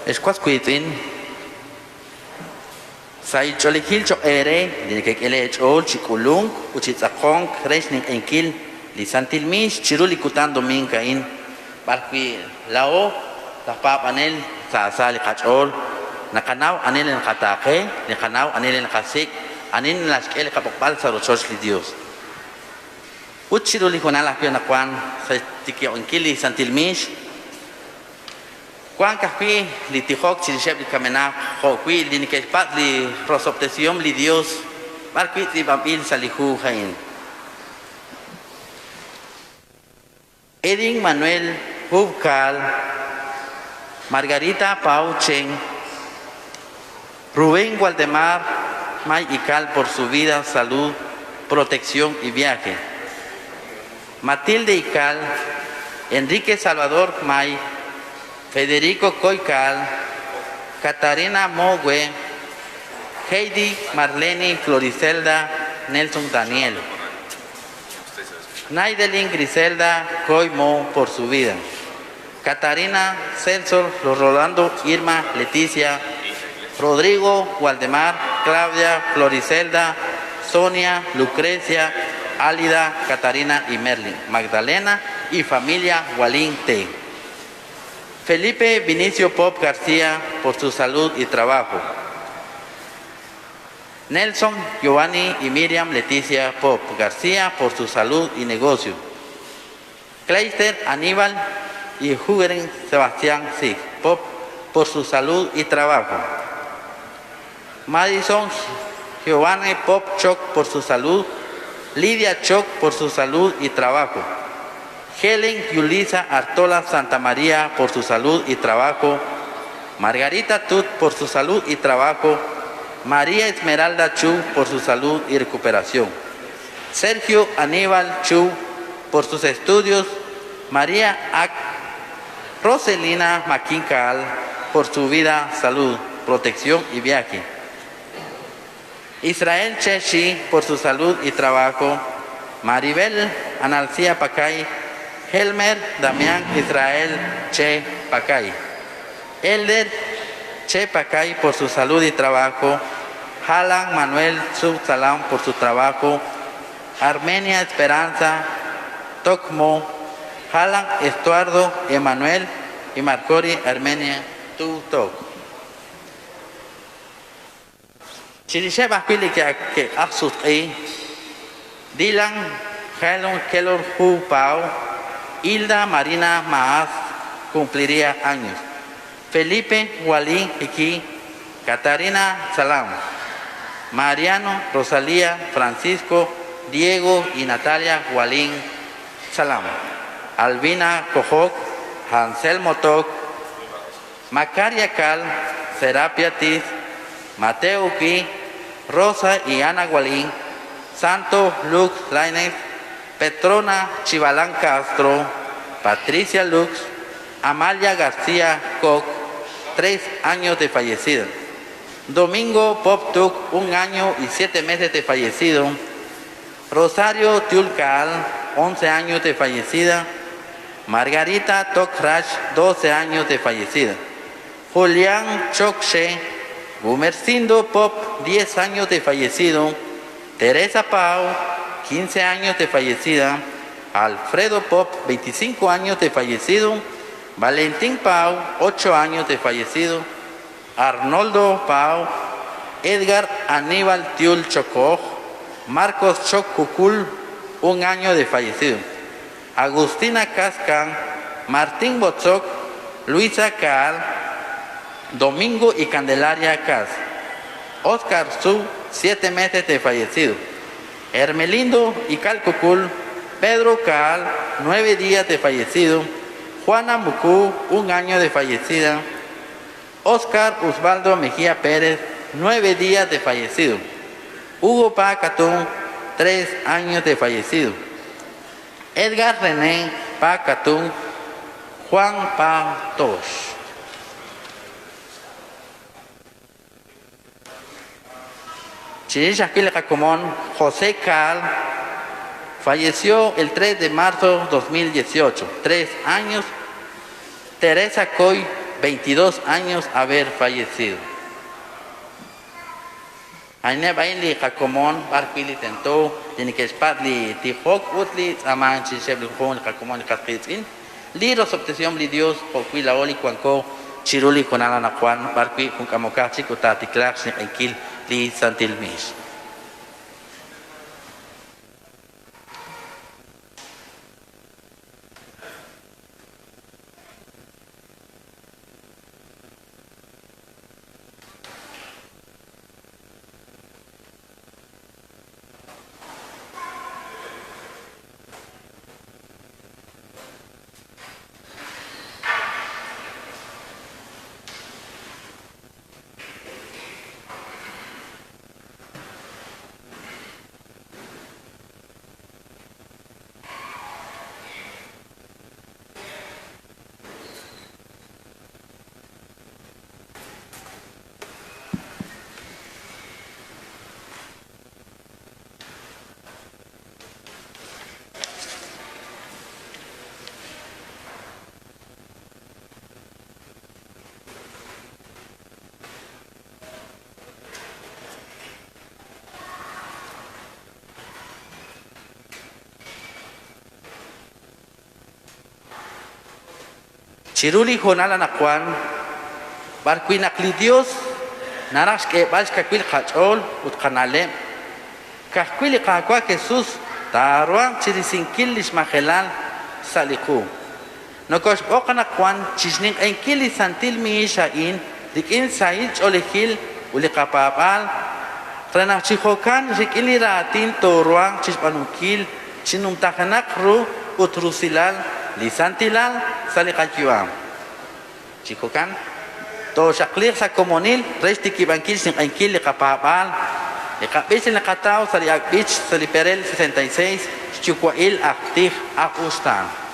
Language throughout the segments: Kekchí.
Ex was wiitz'in, sahil ch'oolejil choq' eere li nekek'e lee ch'ool chi k'ulunk ut chi tz'aqonk re xninq'ehinkil li Santil Miix chiru li kutan domiink a'in, b'ar wi' laa'o laj paab'anel saasa li qach'ool, naqanaw ani li naqataaqe, naqanaw ani li naqasik', ani naxk'e li qab'oqb'al sa' rochoch li Dios. Ut chiru li hoonal ajwi' anaqwan sa' xtikib'ankil li Santil Miix, Wank ajwi' li tijok chirixeb' li kamenaq jo'wi' li neke'xpatz' li rosob'tesihom li Yos b'arwi' tz'iib'anb'il sa' li hu a'in. Edin Manuel Hubcal, Margarita Pau Chen, Rubén Waldemar May Ical por su vida, salud, protección y viaje. Matilde Ical, Enrique Salvador May, Federico Coical, Catarina Mogue, Heidi Marlene Floricelda, Nelson Daniel. Naidelin Griselda Coimo por su vida. Catarina Celso, Rolando, Irma, Leticia, Rodrigo, Waldemar, Claudia, Floricelda, Sonia, Lucrecia, Álida, Catarina y Merlin, Magdalena y familia Walín T. Felipe Vinicio Pop García por su salud y trabajo. Nelson, Giovanni y Miriam Leticia Pop García por su salud y negocio. Kleister Aníbal y Jugeren Sebastián Sig Pop por su salud y trabajo. Madison Giovanni Pop Choc por su salud. Lidia Choc por su salud y trabajo. Helen Yulisa Artola Santa María por su salud y trabajo. Margarita Tut por su salud y trabajo. María Esmeralda Chu por su salud y recuperación. Sergio Aníbal Chu por sus estudios. María Ac Roselina Maquincal por su vida, salud, protección y viaje. Israel Chechi por su salud y trabajo. Maribel Analcía Pacay. Helmer Damián Israel Che Pacay. Elder Che Pacay por su salud y trabajo. Jalan Manuel Subsalam por su trabajo. Armenia Esperanza Tocmo. Jalan Estuardo Emanuel y Marcori Armenia Tutok. Chirixeb' ajwi' li ke'aj sutq'i, Dylan Helen Keller Hu Pao, Hilda Marina Maas cumpliría años, Felipe Walin Jiquí, Catarina Salam, Mariano, Rosalía, Francisco, Diego y Natalia Walin Salam, Albina Cojok, Hansel Motok, Macaria Cal, Serapia Tiz, Mateo Qui, Rosa y Ana Gualín, Santo Lux Lainez, Petrona Chivalán Castro, Patricia Lux, Amalia García Koch, 3 años de fallecida. Domingo Poptuk, 1 año y 7 meses de fallecido. Rosario Tiulcal, 11 años de fallecida. Margarita Tokrash, 12 años de fallecida. Julián Chokche, Gumercindo Pop, 10 años de fallecido. Teresa Pau, 15 años de fallecida. Alfredo Pop, 25 años de fallecido. Valentín Pau, 8 años de fallecido. Arnoldo Pau, Edgar Aníbal Tiul Chocoj, Marcos Chocucul, 1 año de fallecido. Agustina Cascan, Martín Bozoc, Luisa Caal, Domingo y Candelaria Cas, Oscar Su, 7 meses de fallecido. Hermelindo y Calcucul, Pedro Caal, 9 días de fallecido. Juana Mucú, 1 año de fallecida. Oscar Osvaldo Mejía Pérez, 9 días de fallecido. Hugo Pacatún, 3 años de fallecido. Edgar René Pacatún, Juan Patos. Chirix ajwi' li qakomon José Caal falleció el 3 de marzo 2018, 3 años. Teresa Coy, 22 años haber fallecido. A'ineb' a'in li qakomon b'ar wi' li tento li neke'xpatz' li tijok ut li tz'aamank chirixeb' li junjunq li qakomon li qas qiitz'in. Li rosob'tesihom li Dios jo' wi' laa'o li wanko chiru li hoonal anaqwan b'ar wi' jun k'amokaq chik ut taatiklaaq xninq'ehinkil li Santil Miix. Chiru li hoonal anaqwan b'ar wi' naq li Dios naraj xk'eeb'al xkawil qach'ool ut qana'leb', ka'ajwi' li Qaawa' Jesus taaruhanq chirisinkil lix majelal sa' li qu. Nokoxb'oq anaqwan chixninq'ehinkil li Santil Miix a'in rik'in sahil ch'oolejil ut li qapaab'aal, re naq chi jo'kan rik'in li raatin tooruhanq chixb'aanunkil chi numtajenaq ru ut rusilal li santilal sa' li qayu'am. Chi jo'kan, tooxaqliiq sa' komonil re xtikib'ankil xninq'ehinkil li qapaab'aal, li qab'ich li naqataw sa' li ak' b'ich sa' li perel 66, Xyuwa'il aj tij aj uxtaan.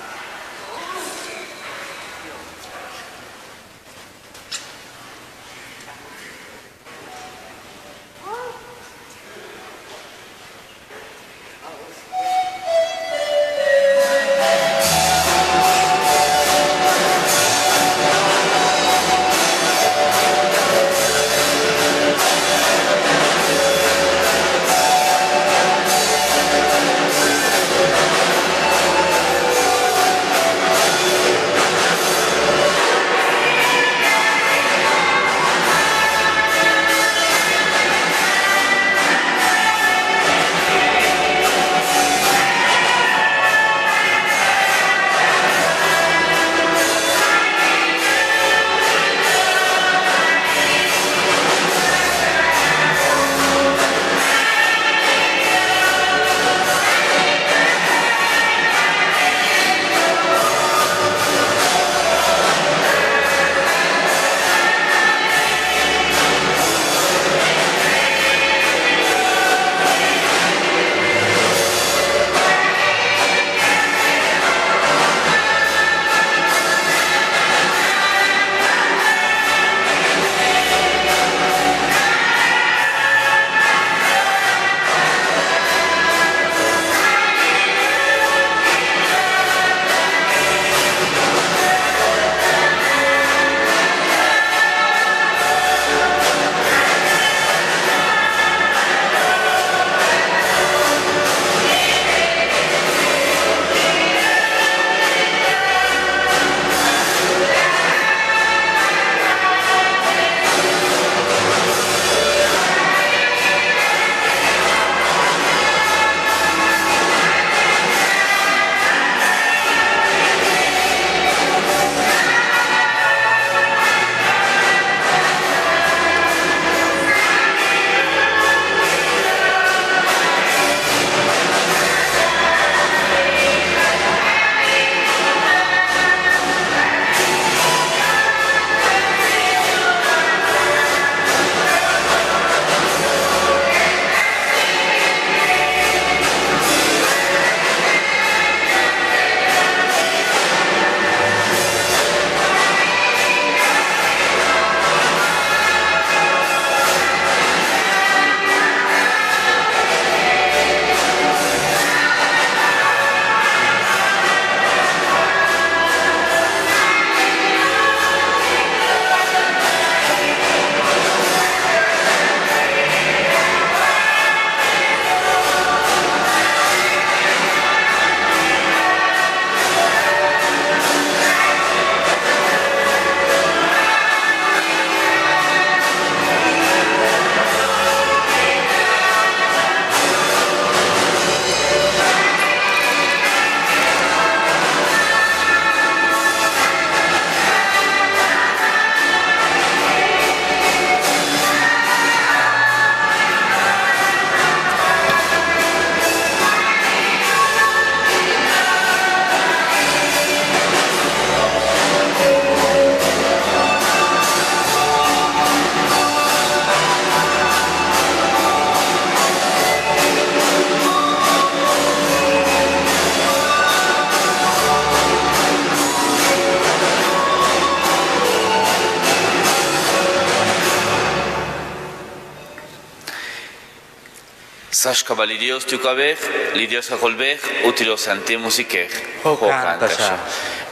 Sa' xk'ab'a' li Dios Yuwa'b'ej, li Dios K'ajolb'ej, ut li Santil Musiq'ej. Jo'kan taxaq.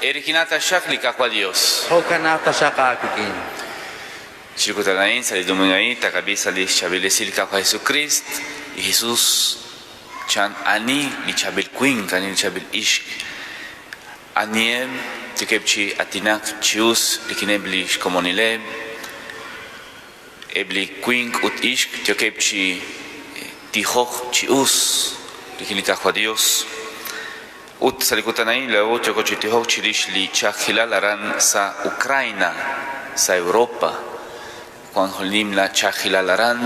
Eerik'inaq taxaq li Qaawa' Dios. Jo'kanaq taxaq aawik'in. Chiru kutan a'in, sa' li domingo a'in, taqab'i sa' li xchaab'il esil li Qaawa' Jesukriist, li Jesus chan ani li chaab'il winq, ani li chaab'il ixq, aniheb' yookeb' chi aatinak chi us rik'ineb' li xkomonileb', eb' li winq ut ixq yookeb' chi tijok chi us rik'in li Qaawa' Dios. Ut sa' li kutan a'in laa'o yooko chi tijok chirix li ch'a'ajkilal aran sa' Ucraina, sa' Europa. Wank jun nimla ch'a'ajkilal aran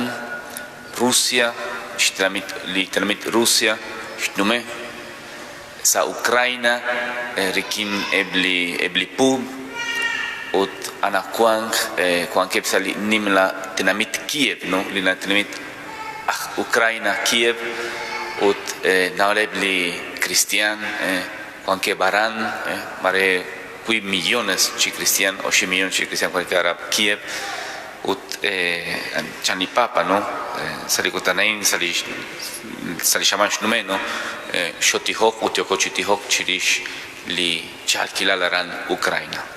Rusia, xtenamit li tenamit Rusia xnume' sa' Ucraina rik'in eb' li eb' li puub' ut anaqwan wankeb' sa' li nimla tenamit Kiev, no? Li tenamit aj Ucraina Kiev ut naab'aleb' li kristiaan wankeb' aran, mare 2 millones chi kristiaan, 8 millones chi kristiaan wankeb' aran Kiev ut chan li Papa, no? Sa' li kutan a'in, sa' li sa' li xamaan xnume', no? Xotijok ut yooko chi tijok chirix li ch'a'ajkilal aran Ucraina.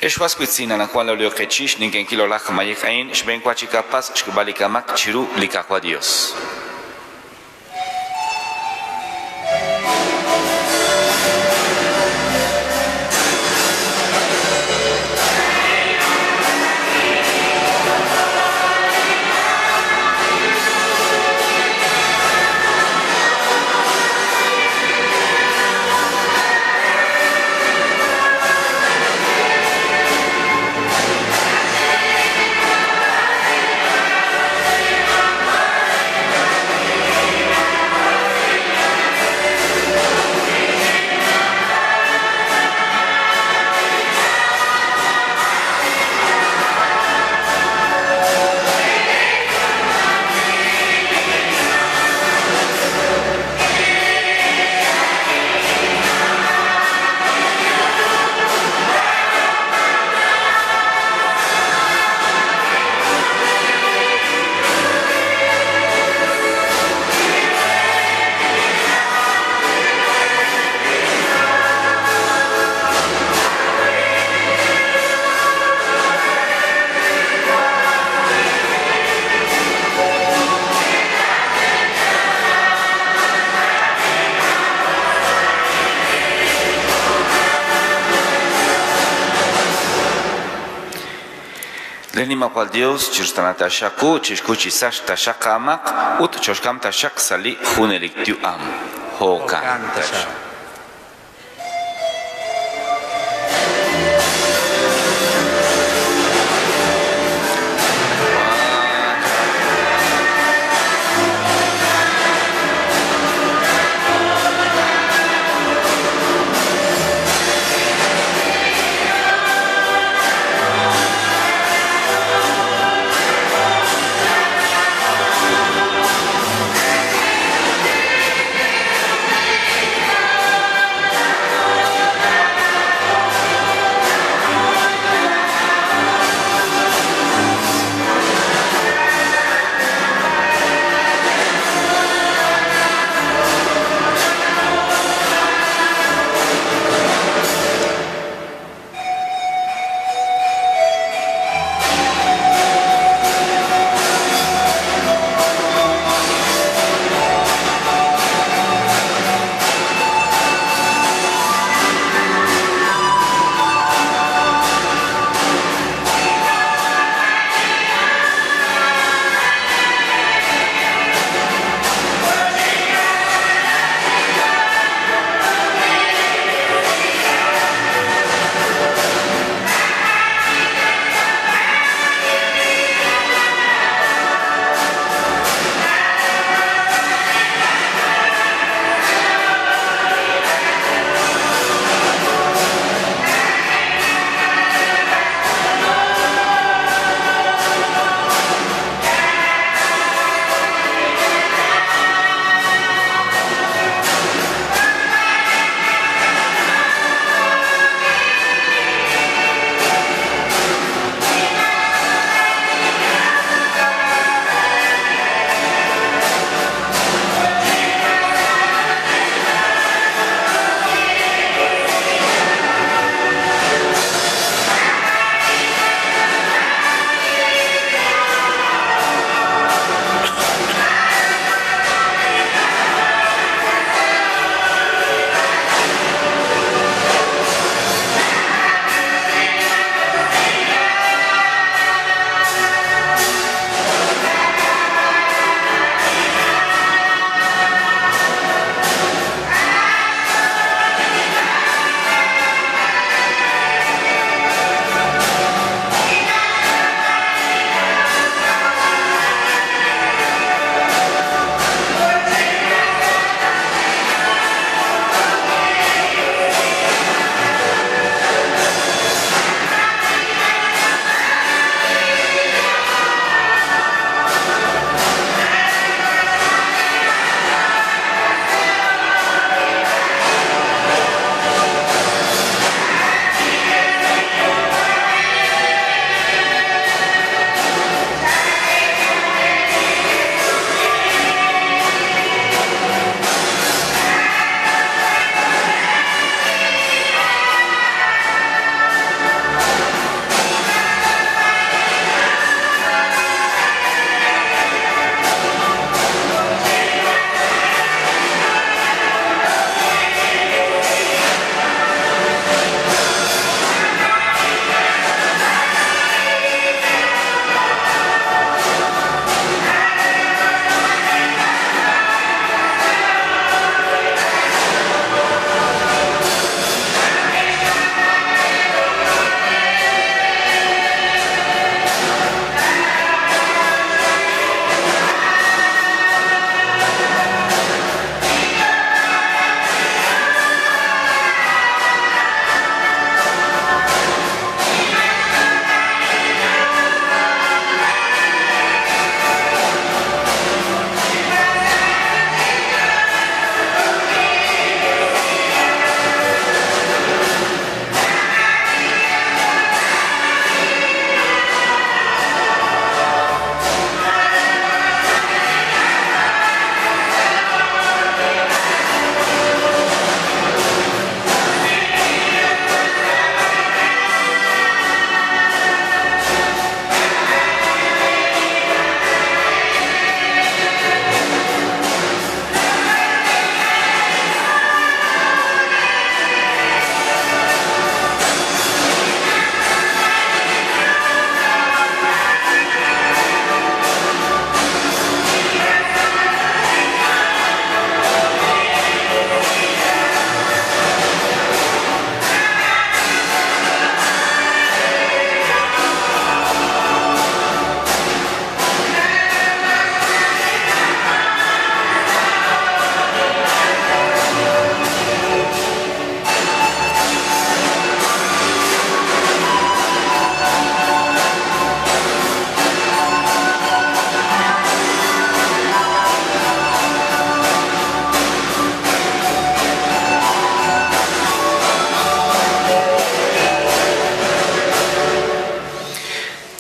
Ex was wiitz'in, anaqwan lawlooq qechix ninkenkil olaj mayej a'in xb'eenwa chi kapas xk'ub'al li kamaq chiru li Qaawa' Dios. Le nimaqwal Dios chirxtana taxaq qu chixkuchisax taxaq qaamaq ut choxkam taxaq sa' li junelik yu'am. Jo'kan Jo'kan taxaq. taxaq.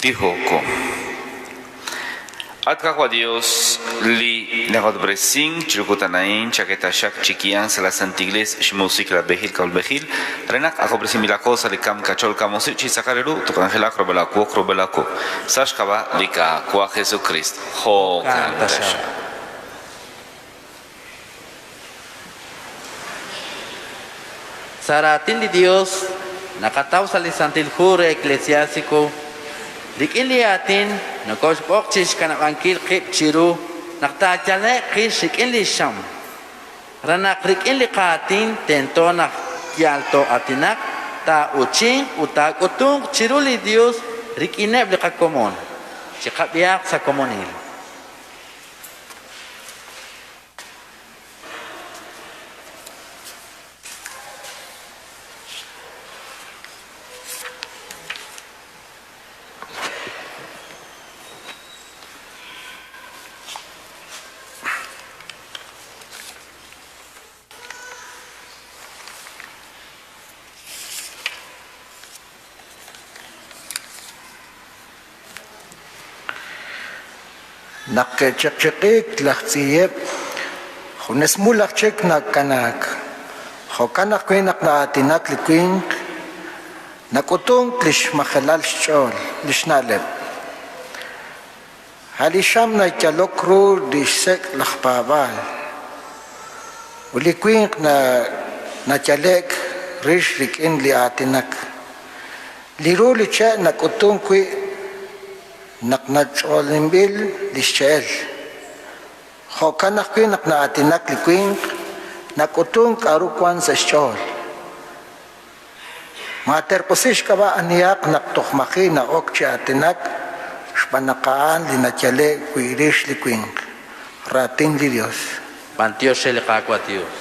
Tijoko. At Qaawa' Dios, li nakatb'eresink chiru kutan a'in, chak'e taxaq chi ki'an sa' la Santa Iglees xmusiq la b'ehil k'a'ulb'ejil, re naq ak'ob'resinb'ilaqo sa' li kamk kach'ol kamusiq chi tz'aqal re ru tok'anjelaq rub'el aawoq rub'el aaquq. Sa' xk'ab'a' li Qaawa' Jesukriist. Jo'kan taxaq. Sa' raatin li Dios naqataw sa' li Santil Hu re Eclesiástico, rik'in li aatin nokoxb'oq chixkanab'ankil qib' chiru naq taayale'q qix rik'in li xam. Re naq rik'in li qaatin tento naq yal too'aatinaq, taa'uchinq ut taak'utunq chiru li Dios rik'ineb' li qakomon. Chiqab'ihaq sa' komonil. Naq ke'chiq'chiq'iik laj tz'iib', junes mul aj chik nakanaak. Jo'kan ajwi' naq na'aatinak li winq, nak'utunk li xmajelal xch'ool, li xna'leb'. A' li xam nayalok ru li xsek' laj paab'aal, ut li winq nayale'k rix rik'in li aatinak. Li ru li che' nak'utunk wi' naq nach'oolinb'il li xche'el. Jo'kan ajwi' naq na'aatinak li winq, nak'utunk k'aru wank sa' xch'ool. Maaterq'usi xk'ab'a' anihaq naq toj maji' na'ok chi aatinak, xb'aan naq a'an li nayale'k wi' rix li winq. Raatin li Yos. B'antiox re li Qaawa' Dios.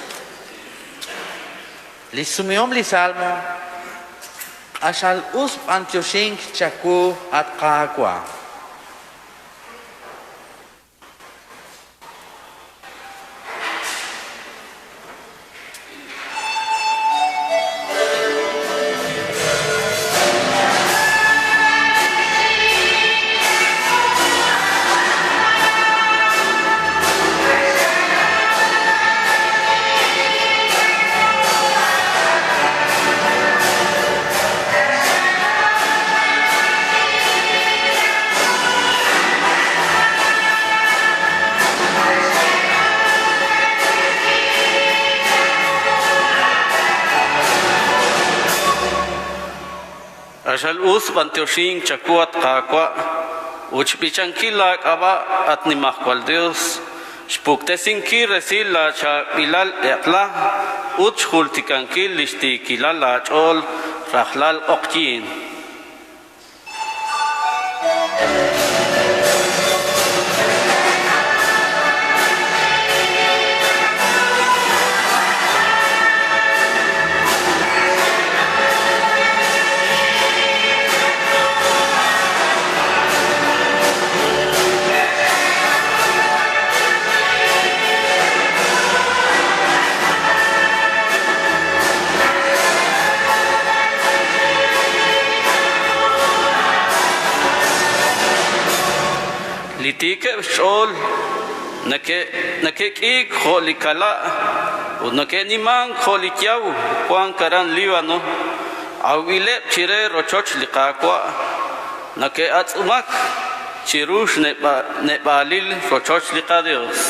Lix sumehom li Salmo, Q'axal us b'antioxink chawu, at Qaawa'. Q'axal us b'antioxink chawu, at Qaawa', ut xb'ichankil laak'ab'a', at Nimajwal Yos, xpuktesinkil resil laachaab'ilal eq'la ut xjultikankil li xtiikilal laach'ool rajlal q'oqyink. Li tiikeb' xch'ool neke'k'iik jo' li kala' ut neke'nimank jo' li yaw wank aran Líbano, awb'ileb' chire rochoch li Qaawa', neke'atz'umak chiru xneb'aalil rochoch li qaYos.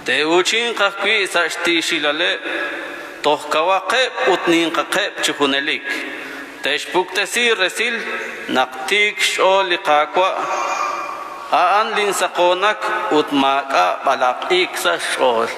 Te'uuchinq ajwi' sa' xtiixilaleb', toj kawaqeb' ut ninqaqeb' chi junelik. Te'xpuktesi resil naq tiik xch'ool li Qaawa', a'an linsaqoonak ut maak'a' b'alaq'iik sa' xch'ool.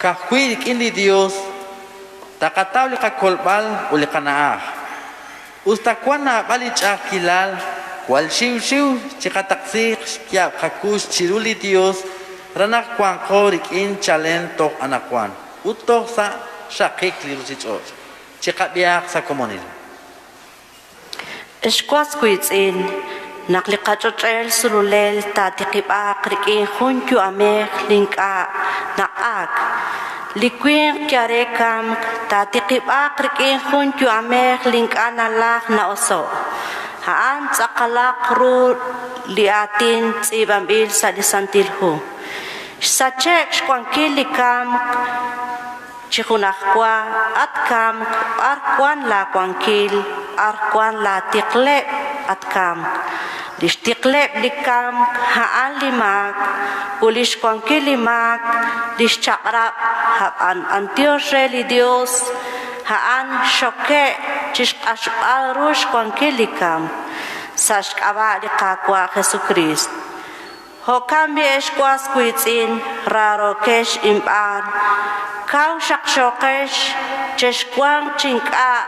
Ka'ajwi' rik'in li Dios taqataw li qakolb'al ut li qana'aj. Us ta wan naab'al li ch'a'ajkilal, jwal xiwxiw chiqataqsiiq xyaab' qakux chiru li Dios re naq wanqo rik'in chalen toj anaqwan ut toj sa' xraqik li ruchich'och'. Chiqab'ihaq sa' komonil. Ex was wiitz'in, naq li qach'och'el sululel taatiqib'aaq rik'in jun yu'amej li ink'a' naq'aak, li winq yare kamk taatiqib'aaq rik'in jun yu'amej li ink'a' nalaj na'oso'. A'an tz'aqalaq ru li aatin tz'iib'anb'il sa' li Santil Hu. Xsache'k xwankil li kamk chi junajwa, at kamk, b'ar wank laawankil, b'ar wank laatiqleb', at kamk? Li xtiqleb' li kamk a'an li maak, ut li xwankil li maak li xchaq'rab', ab'an b'anyox re li Yos, a'an xxoke' chi xq'axb'al ru xwankil li kamk, sa' xk'ab'a' li Qaawa' Jesukriist. Jo'kan b'i' ex was wiitz'in raarookex inb'aan, kaw xaqxooqex, chexwanq chi ink'a'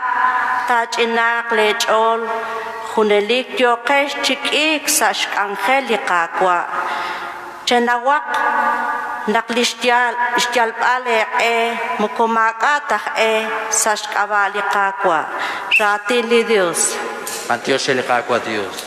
taach'inaaq leech'ool, junelik yooqex chi k'iik sa' xk'anjel li Qaawa'. Chenawaq naq li xyalb'al eeq'e moko maak'a' ta aj e sa' xk'ab'a' li Qaawa'. Raatin li Yos. B'anyox re li Qaawa' Dios.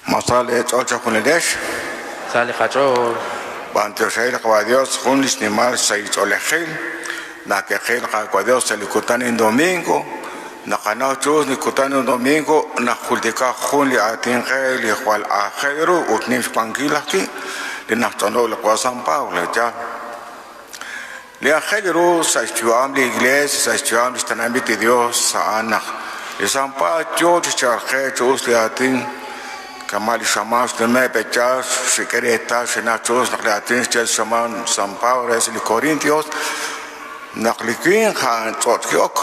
Ma sa leech'ool chejunilex? Sa' li qach'ool. B'anyox re li Qaawa' Dios jun li xnimal xsahil nakeqil Qaawa' Dios sa' li kutan in domingo naqanaw chi us li kutan in domingo najultika jun li aatin qe li jwal aajel ru ut nim xwankil ajwi' li najch'ono' li Qaawa' San Pablo yaal. Li aajel ru sa' xyu'am li Iglesia sa' xyu'am li xtenamit li Dios a'an naq li San Pablo yoo chi xchalqe chi us li aatin kama' li xamaan xnume' pe'yaal xik'e reetal xinaq chi us naq li aatin xye li xamaan San Pablo re li Corintios naq li winq a'an ch'och' ki'ok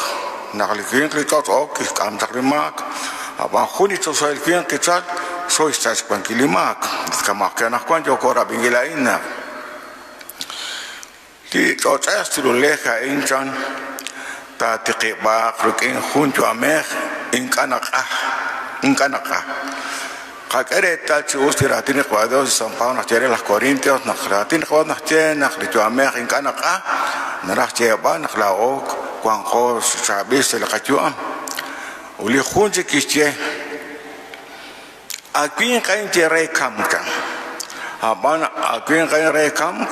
naq li winq li ch'och' ok kixk'am chaq li maak ab'an jun li choxahil winq kichal xooy xsach xwankil li maak kama' ajwi' anaqwan yooko rab'inkil a'in naq li ch'och'ej sululej a'in chan taatiqib'aaq rik'in jun yu'amej ink'a' naq'aj ink'a' naq'aj qak'e reetal chi us li raatin li Qaawa' Dios San Pablo naq xye re laj Corintios naq raatin li Qaawa' naq xye naq li yu'amej ink'a' naq'aj naraj xyeeb'al naq laa'o wanqo chaab'il sa' li qayu'am ut li jun chik kixye awinq a'in ye re kamk chan ab'an awinq a'in re kamk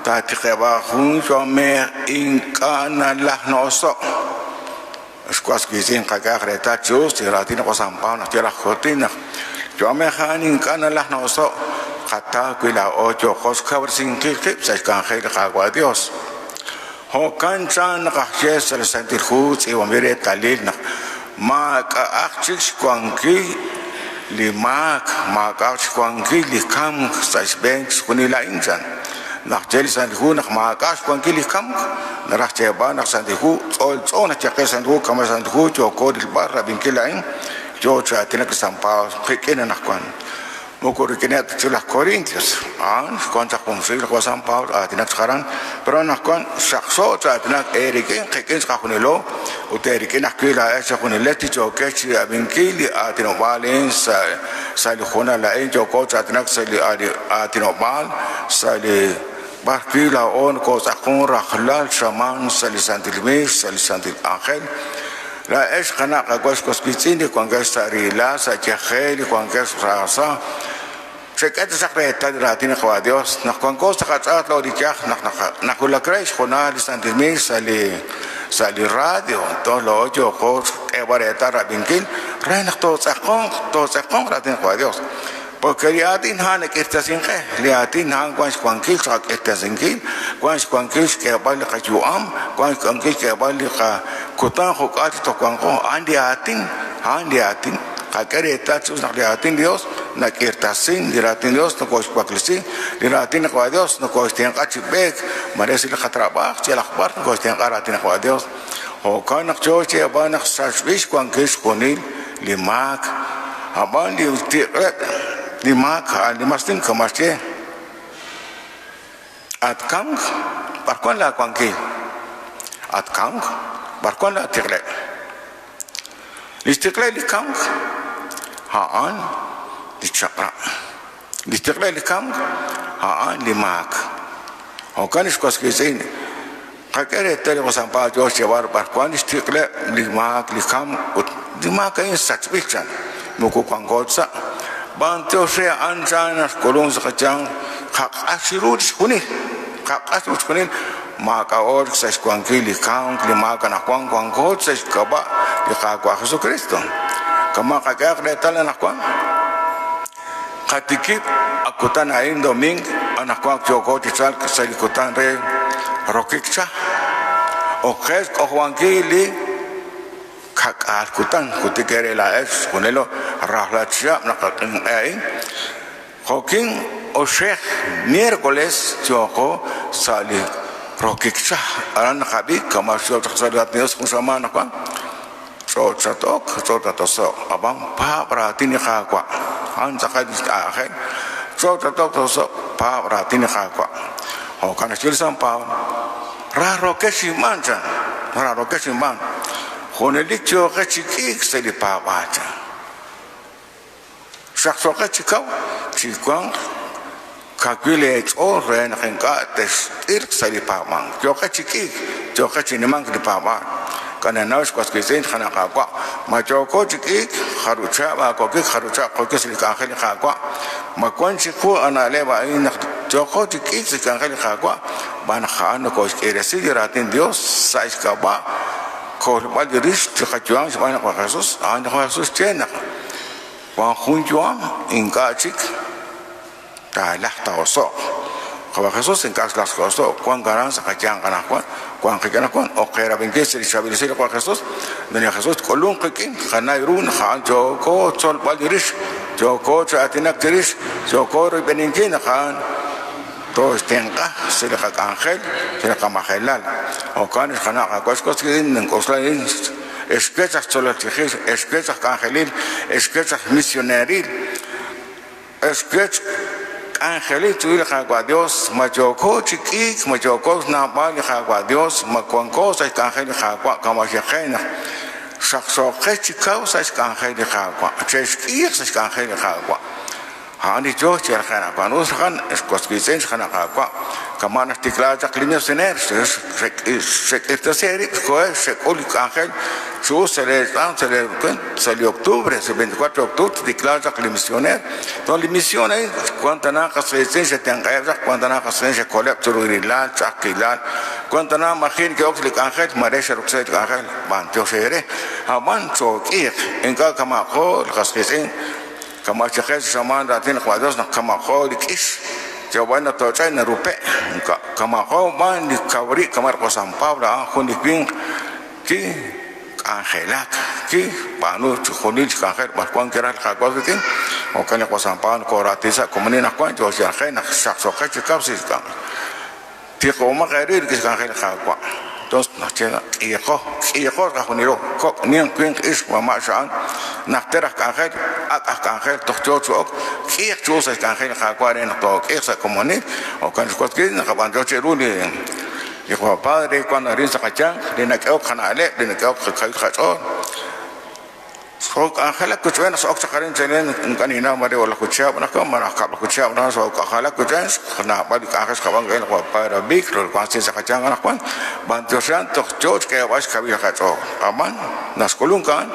taatiqib'aaq jun yu'amej ink'a' nalaj na'oso' xwas wiitz'in qak'ehaq reetal chi us li raatin li San Pablo naq xye laj Joaquín naq yu'amej a'an ink'a' nalaj na'oso' qataw wi' laa'o yooqo xkawresinkil qib' sa' xk'anjel li Qaawa' Dios. Jo'kan chan naq aj xye sa' li Santil Hu tz'iib'anb'il reetalil naq maak'a'aq chik xwankil li maak, maak'a'aq xwankil li kamk sa' xb'een chixjunil a'in chan. Naq xye li Santil Hu naq maak'a' xwankil li kamk, naraj xyeeb'al naq Santil Hu tz'oltz'o naq xye qe Santil Hu kama' Santil Hu yooko rilb'al rab'inkil a'in yoo chi aatinak li San Pablo qik'in anaqwan. Moko rik'ineb' ta chik laj Corintios, a'an xwank chaq junxil li San Pablo aatinak chaq aran, pero anaqwan xaqxo chi aatinak eerik'in qik'in chiqajunilo ut eerik'in ajwi' laa'ex chejunilex chi yookex chi rab'inkil li aatinob'aal a'in sa' li hoonal a'in yooko chi aatinak sa' li aatinob'aal sa' li b'arwi' laa'o nokootz'aqon rajlal xamaan sa' li Santil Miix sa' li Santil K'anjel. Laa'ex qana' qawa' xwas wiitz'in li wankex sa' riila sa' yajel li wankex raasa xek'e taxaq reetal li raatin li Qaawa' Dios naq wanko sa' qatz'aat laa'o li yaj naq nawulak re xhoonal li Santil Miix sa' li sa' li radio toj laa'o yooko xk'eeb'al reetal rab'inkil re naq tootz'aqonq tootz'aqonq raatin li Qaawa' Dios. Porque li aatin a'an nak'irtasink qe, li aatin a'an wank xwankil xqak'irtasinkil, wank xwankil xk'eeb'al li qayu'am, wank xwankil xk'eeb'al li qakutan jo'k'aal chi toj wanqo. A'an li aatin, a'an li aatin. Qak'e reetal chi us naq li raatin li Dios nak'irtasin, li raatin li Dios nokooxwaklesi, li raatin li Qaawa' Dios nokooxtenq'a chi b'eek, mare sa' li qatrab'aaj, chi yalaq b'ar nokooxtenq'a raatin li Qaawa' Dios. Jo'kan naq yoo xyeeb'al naq sachb'il xwankil xjunil li maak, ab'an li tiq'leb' li maak a'an li mas nim kama' xye, At kamk, b'ar wank laawankil? At kamk, b'ar wank laatiq'leb'? Li xtiq'leb' li kamk a'an li chaq'rab'. Li xtiq'leb' li kamk a'an li maak. Jo'kan ex was wiitz'in, qak'e reetal li San Pablo yoo xyeeb'al b'ar wank li xtiq'leb' li maak, li kamk ut li maak a'in sachb'il chan, moko wanko ta sa'. B'antiox re a'an chan naq xk'ulunk sa' qayanq qaq'ax ru chixjunil, qaq'ax ru chixjunil, maak'a'o chik sa' xwankil li kamk, li maak anaqwan wanko sa' xk'ab'a' li Qaawa' Jesukristo. Kama' qak'ehaq reetal anaqwan. Qatikib' a kutan a'in doming anaqwan yooko chi chalk sa' li kutan re rokik cha. Ok qe xk'ojob'ankil li ka'k'aal kutan, jultik eere laa'ex xjunilo rajlal chihab' naq qaq'inq'e a'in. Jo'kin oxej miércoles yooko sa' li rokik cha. Aran naqab'i kama' xyo'k chaq sa' li Raatin Dios jun xamaan anaqwan. Ch'och' xat-ok, ch'och' tat-oso'q, ab'an paab' raatin li Qaawa'. A'an tz'aqal li aajel. Ch'och' xat-ok, tat-oso'q, paab' raatin li Qaawa'. Jo'kan naxye li San Pablo, Raarookex inb'aan, chan, raarookex inb'aan, junelik yooqex chi k'iik sa' li paab'aal, chan. Xaqxooqex chi kaw, chi wanq kawil eech'ool re naq ink'a' text'ilq sa' li paab'ank. Yooqex chi k'iik, yooqex chi nimank li paab'aal. K'a' ex was wiitz'in, xqana' Qaawa', ma yooko chi k'iik? Jarub' chihab' aawokik, jarub' chihab' qokik sa' li k'anjel li Qaawa'? Ma wank chiqu a na'leb' a'in naq yooqo chi k'iik sa' xk'anjel li Qaawa'? Xb'aan naq a'an nokooxk'iiresi li Raatin Yos sa' xk'ab'a' kolb'al rix li qayu'am xb'aan li Jesús. A'an li Jesús xye naq wank jun yu'am ink'a' chik taalajq taa'oso'q. Qawa' Jesús ink'a' xlajk x'oso'k, wank aran sa' qayanq anaqwan, wank qik'in anaqwan, ok qe rab'inkil sa' li chaab'il esil li Qawa' Jesús, naq li Jesús tk'ulunq qik'in, qanaw ru naq a'an yooko xtzolb'al rix, yooko chi aatinak chirix, yooko royb'eninkil naq a'an tooxtenq'a sa' li qak'anjel, sa' li qamajelal. Jo'kan naq xqana' Qaawa' xwotz rik'in nink'oxla a'in, ex wech aj tzolol chijil, ex wech aj k'anjelil, ex wech aj misioneeril, ex wech k'anjelil chiru li Qaawa' Dios, ma yooko chi k'iik, ma yooko xnawb'al li Qaawa' Dios, ma wanko sa' xk'anjel li Qaawa' kama' xye qe naq xaqxooqex chi kaw sa' xk'anjel li Qaawa', chexk'iiq sa' xk'anjel li Qaawa'. A'an li yoo chi raqe'k anaqwan. Us raqan, ex was wiitz'in, xqana' Qaawa', kama' naxtikla chaq li misioneer, xek'irtasi eerib', xkohex, xek'ul li k'anjel chi us sa' lee tz'aam, sa' lee kuent, sa' li octubre, sa' 24 de octubre, ttikla chaq li misioneer. Toja' li mision a'in, wan tana qas qiitz'in xetenq'aheb' chaq, wan tana qas qiitz'in xekoleb' chiru rilal, ch'a'ajkilal, wan tana maji' neke'ok sa' li k'anjel, maare xe'roksi li k'anjel, b'antiox eere. A'b'an chook'iiq, ink'a' kama'aqo li qas qiitz'in. Kama' xyeqe chi xamaan raatin li Qaawa' Dios naq kama'qo li k'ix, yoob'an naq tooch'e narupe'. Kama'qo b'an li kaw rib' kama' li San Pablo a'an jun li winq kik'anjelak, kixb'aanu chixjunil li k'anjel b'ar wank kiraj li Qaawa' rik'in. Jo'kan li San Pablo nokooraatin sa' komonil anaqwan yoo chi raqe'k naq xaqxooqex chi kaw sa' li k'anjel. Tiqomaq eerib' rik'in xk'anjel li Qaawa'. Entonces naxye k'iiqo, k'iiqo chiqajunilo, kok', ninq, winq, ixq, mama' xa'an, najter aj k'anjel, ak' aj k'anjel, toj yoo chi ok, k'iiq chi us sa' xk'anjel li Qaawa' re naq took'iiq sa' komonil. Jo'kan li xwotz rib' naqab'antiox cheru li li Qapadre wank arin sa' qayanq, li nak'ehok qana'leb', li nak'ehok qakawil qach'ool. Xook'anjelak wich'b'een naq x'ok chaq arin chalen ink'a' ninnaw mare o'laju chihab' anaqwan malaj kab'laju chihab' anaqwan xook'anjelak wich'b'een naab'al li k'anjel xqab'an rik'in li qaPadre Víctor wank sin sa' qayanq anaqwan b'antioxan toj yoo xk'eeb'al xkawil qach'ool ab'an naxk'ulunk a'an.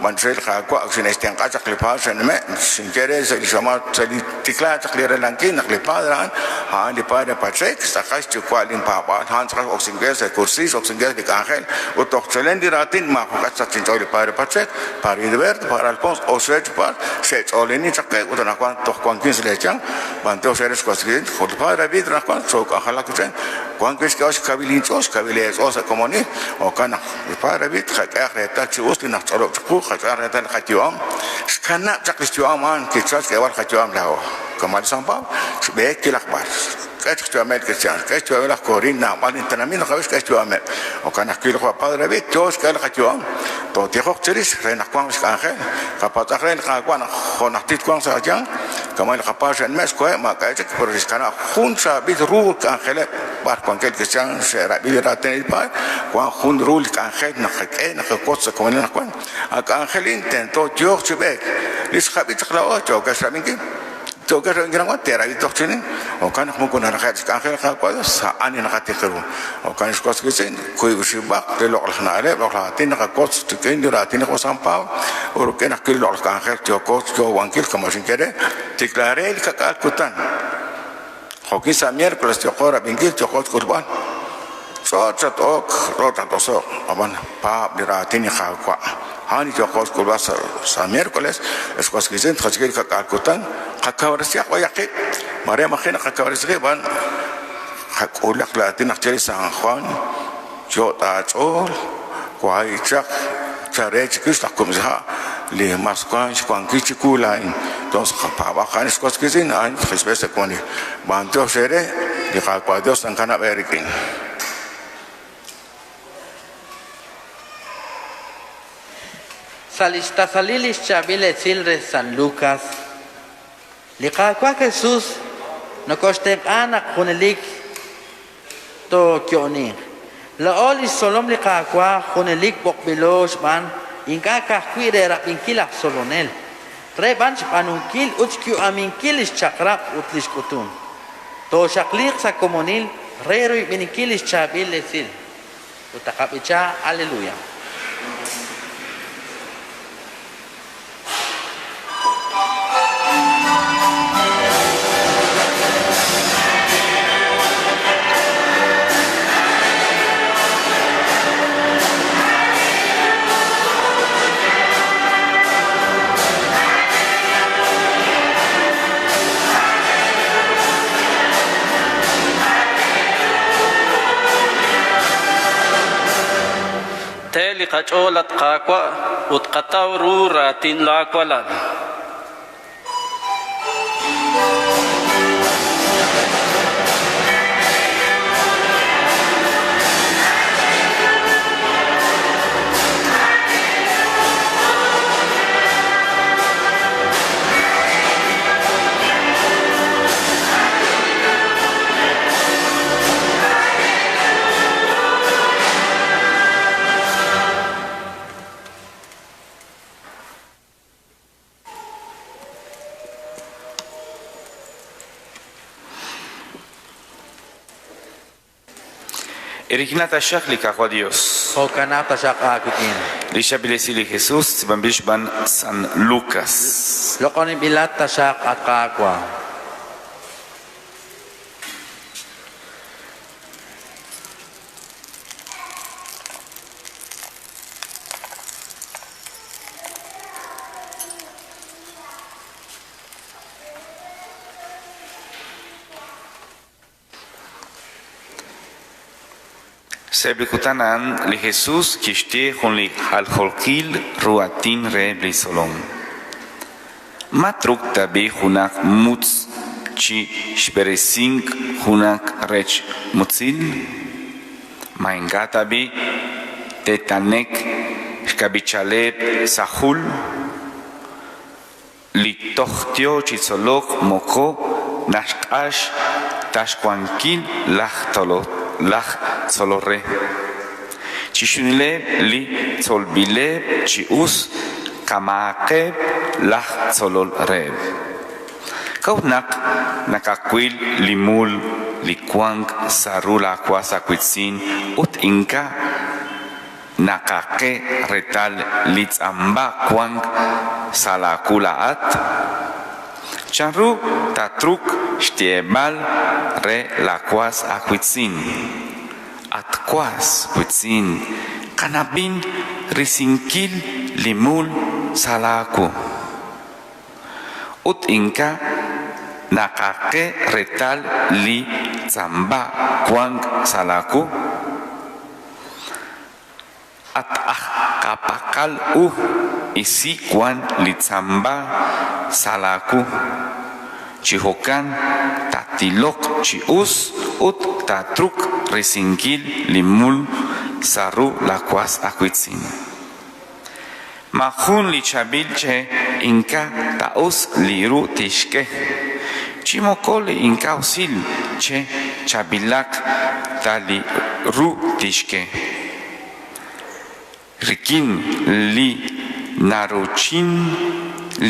B'antiox re li Qaawa' ak xine'xtenq'a chaq li padre xe'nume', xinye re sa' li xamaan sa' li tiklaak chaq li Ralankil naq li padre a'an, a'an li padre Pacheco, tz'aqal xyuwa' lin paab'aal, a'an tz'aqal x'oksink we sa' kursiil, x'oksink we sa' li k'anjel, ut toj chalen li raatin maajo'q'e xsach inch'ool li padre Pacheco, padre Heriberto, padre Alfonso, oxej chi padre xe'ch'oolinin chaq we ut anaqwan toj wankin sa' lee yanq, b'antiox eere xwasb'il jo' li padre David anaqwan xook'anjelak rik'in, wan wi' xk'ehol xkawil inch'ool, xkawil eech'ool sa' komonil, jo'kan naq li padre David qak'ehaq reetal chi us li naxch'olob' chiqu, qak'ehaq reetal li qayu'am, xkanab' chaq li xyu'am a'an kichal xk'eeb'al qayu'am laa'o. Kama' li San Pablo, xb'eek yalaq b'ar, xk'e chaq xyu'ameb' li kristiaan, xk'e xyu'ameb' laj Corinto, naab'al li tenamit naqab'i xk'e xyu'ameb'. Jo'kan ajwi' li qawa' Padre David yoo xk'e li qayu'am, tootijoq chirix re naq wanq lix k'anjel. Qapatz'aq re li Qaawa' naq jo' najtil twanq sa' qayanq, kama' li qapaar xe'nume' xkoheb' maak'a'eb' chik, pero xe'xkanab' jun chaab'il ru k'anjeleb' b'ar wankeb' li kristiaan xe'rab'i li raatin li Padre, wan jun ru li k'anjel naqak'e, naqawotz sa' komonil anaqwan. A k'anjel a'in tento yooq chi b'eek. Li xqab'i chaq laa'o yookex rab'inkil. Yookex rab'inkil anaqwan, teerab'i toj chi nim. Jo'kan naq moko naraqe'k ta xk'anjel li Qaawa' Dios, a'an li naqatiq ru. Jo'kan ex was wiitz'in, wiib' oxib'aq li loq'laj na'leb', loq'laj aatin naqawotz rik'in li raatin li Jwan San Pablo ut rik'in ajwi' li loq'laj k'anjel yooko xyoob'ankil kama' xinye re, tikla re li ka'k'aal kutan. Jo'kin sa' miércoles yooqo rab'inkil, yooqo xk'ulb'al. Ch'och' xat-ok, ch'och' xat-oso'k, ab'an paab' li raatin li Qaawa'. A'an li yooqo xk'ulb'al sa' miércoles, ex was wiitz'in, tqach'ik li ka'k'aal kutan, qakawresihaq b'ayaq qib'. Maare maji' naqakawresi qib', ab'an qak'ulaq li aatin naq chirix San Juan, Yot' aach'ool, wahi' chaq chare chiwix laj kub'sha' li mas wank xwankil chiwu laa'in. Entonces qapaab'aq a'an ex was wiitz'in, a'an xb'e sa' wank li b'antiox eere, li Qaawa' Dios tankanab' eerik'in. Sa' li xtasalil li xchaab'il esil re San Lucas, li Qaawa' Jesus nokoxtenq'a naq junelik tooyo'oninq. Laa'o lix tzolom li Qaawa' junelik b'oqb'ilo xb'aan ink'a' ka'ajwi' re rab'inkil laj tzolonel, re b'an xb'aanunkil ut xyu'aminkil lix chaq'rab' ut lix k'utum. Tooxaqliiq sa' komonil re royb'eninkil lix chaab'il esil ut taqab'icha Aleluya. Te li qach'ool, at Qaawa', ut qataw ru raatin laa walal. Eerik'in taxaq li Qaawa' Dios. Jo'kanaq taxaq aawik'in. Li xchaab'il esil li Jesus tz'iib'anb'il xb'aan San Lucas. Loq'oninb'ilat taxaq, at Qaawa'. Sa'eb' li kutan a'an, li Jesus kixye jun li jaljookil ru aatin reheb' li tzolom, Ma truuq tab'i' junaq mutz' chi xb'eresink junaq rech mutzil? Ma ink'a' tab'i' te't'ane'q xkab'ichaleb' sa' jul? Li toj yo chi tzolok moko naxq'ax ta xwankil laj tzolol re. Chixjunileb' li tzolb'ileb' chi us kama'aqeb' laj tzolol reheb'. K'a'ut naq nakawil li mul li wank sa' ru laawas aawiitz'in ut ink'a' naqaqe retal li tz'amba wank sa' laawu laa'at? Chanru tatruk xyeeb'al re laawas aawiitz'in: At was wiitz'in, kanab'in risinkil li mul sa' laawu? Ut ink'a' naqaqe retal li tz'amba wank sa' laawu? At aj ka'pak'al u, isi wan li tz'amba sa' laawu. Chi jo'kan tatiloq chi us ut tatruk risinkil li mul sa' ru laawas aawiitz'in. Maajun li chaab'il che' ink'a' ta us li ru tixk'e, chi moko li ink'a' usil che' chaab'ilaq ta li ru tixk'e. Rik'in li naruuchin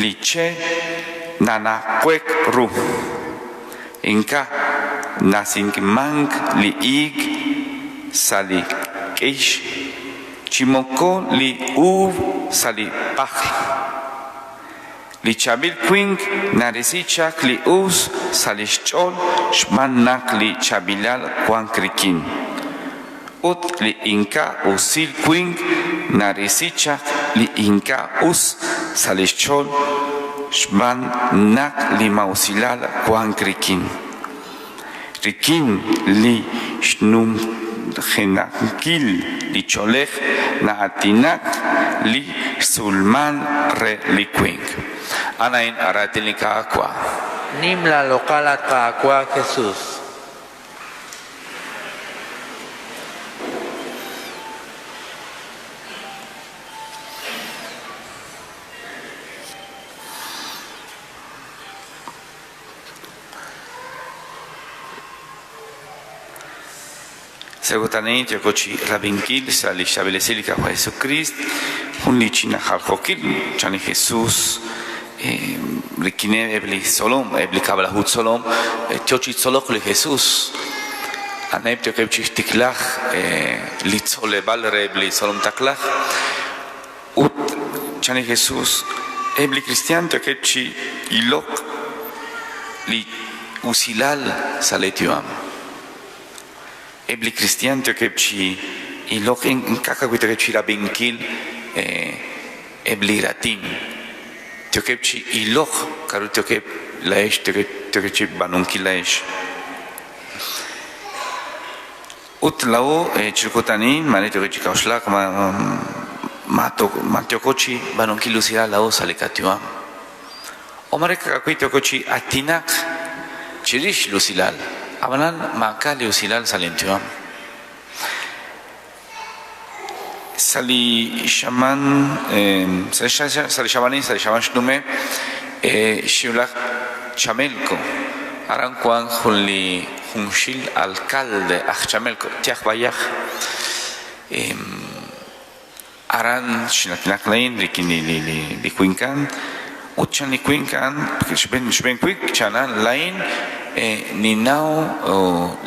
li che' nanaq'uek ru, ink'a' nasik'mank li iig sa' li k'ix chi moko li uub' sa' li pajl. Li chaab'il winq narisi chaq li us sa' li xch'ool xb'aan naq li chaab'ilal wank rik'in. Ut li ink'a' usil winq narisi chaq li ink'a' us sa' li xch'ool xb'aan naq li maa'usilal wank rik'in. Rik'in li xnumjenankil li ch'oolej na'aatinak li xtz'uumal re li winq. A'an a'in raatin li Qaawa'. Nim laaloq'al, at Qaawa' Jesus. Sa' kutan a'in yooko chi rab'inkil sa' li xchaab'il esil li Qaawa' Jesukriist jun li ch'ina jaljookil chan li Jesus rik'ineb' eb' li tzolom, eb' li kab'laju tzolom yo chi tzolok li Jesus. A'aneb' yookeb' chi xtiklaj li tzoleb'aal reheb' li tzolom taqlaj. Ut chan li Jesus, eb' li kristiaan yookeb' chi ilok li usilal sa' lee yu'am. Eb' li kristiaan yookeb' chi ilok ink'a' ka'ajwi' yookeb' chi rab'inkil eb' li raatin, yookeb' chi ilok k'a'ru yookeb' laa'ex yookeb' chi b'aanunkil laa'ex. Ut laa'o chiru kutan a'in maare yookeb' chi k'a'uxlak ma ma yooko chi b'aanunkil usilal laa'o sa' li qayu'am. O maare ka'ajwi' yooko chi aatinak chirix li usilal, ab'anan maak'a' li usilal sa' linyu'am. Sa' li xamaan sa' li xamaan a'in sa' li xamaan xnume' xinwulak Chamelco, aran wank jun li junxil alcalde aj Chamelco, yaj b'ayaq. Aran xin'aatinak laa'in rik'in li winq a'an ut chan li winq a'an xb'een xb'een wi' chan a'an laa'in ninnaw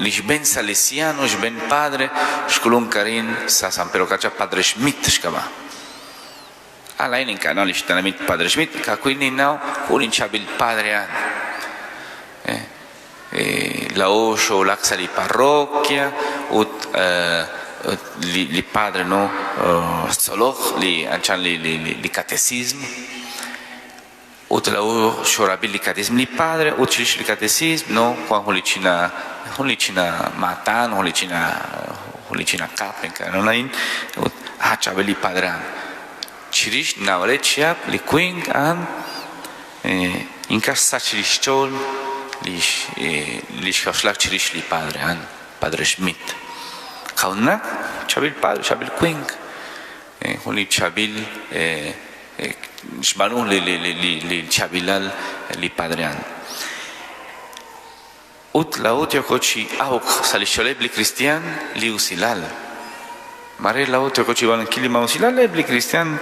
li xb'een Salesiano xb'een padre xk'ulunk arin sa' San Pedro Carchá Padre Schmidt xk'ab'a'. A laa'in ink'a' naw li xtenamit Padre Schmidt ka'ajwi' ninnaw jun li chaab'il padre a'an. Laa'o xoowulak sa' li parroquia ut li padre no xtzolok li anchal li catecismo ut laa'o xoorab'i li catecismo li padre ut chirix li catecismo no wank jun li ch'ina jun li ch'ina maatan jun li ch'ina jun li ch'ina kap ink'a' laa'in ut a chaab'il li padre a'an. Chirix naab'aleb' chihab' li winq a'an ink'a' xsach li xch'ool li xk'a'uxlak chirix li padre a'an, Padre Schmidt. K'a'utnaq chaab'il padre, chaab'il winq, jun li chaab'il xb'aanu li chaab'ilal li padre a'an. Ut laa'o yooko chi awk sa' li xch'ooleb' li kristiaan li usilal. Maare laa'o yooko chi b'aanunkil li maa'usilal, eb' li kristiaan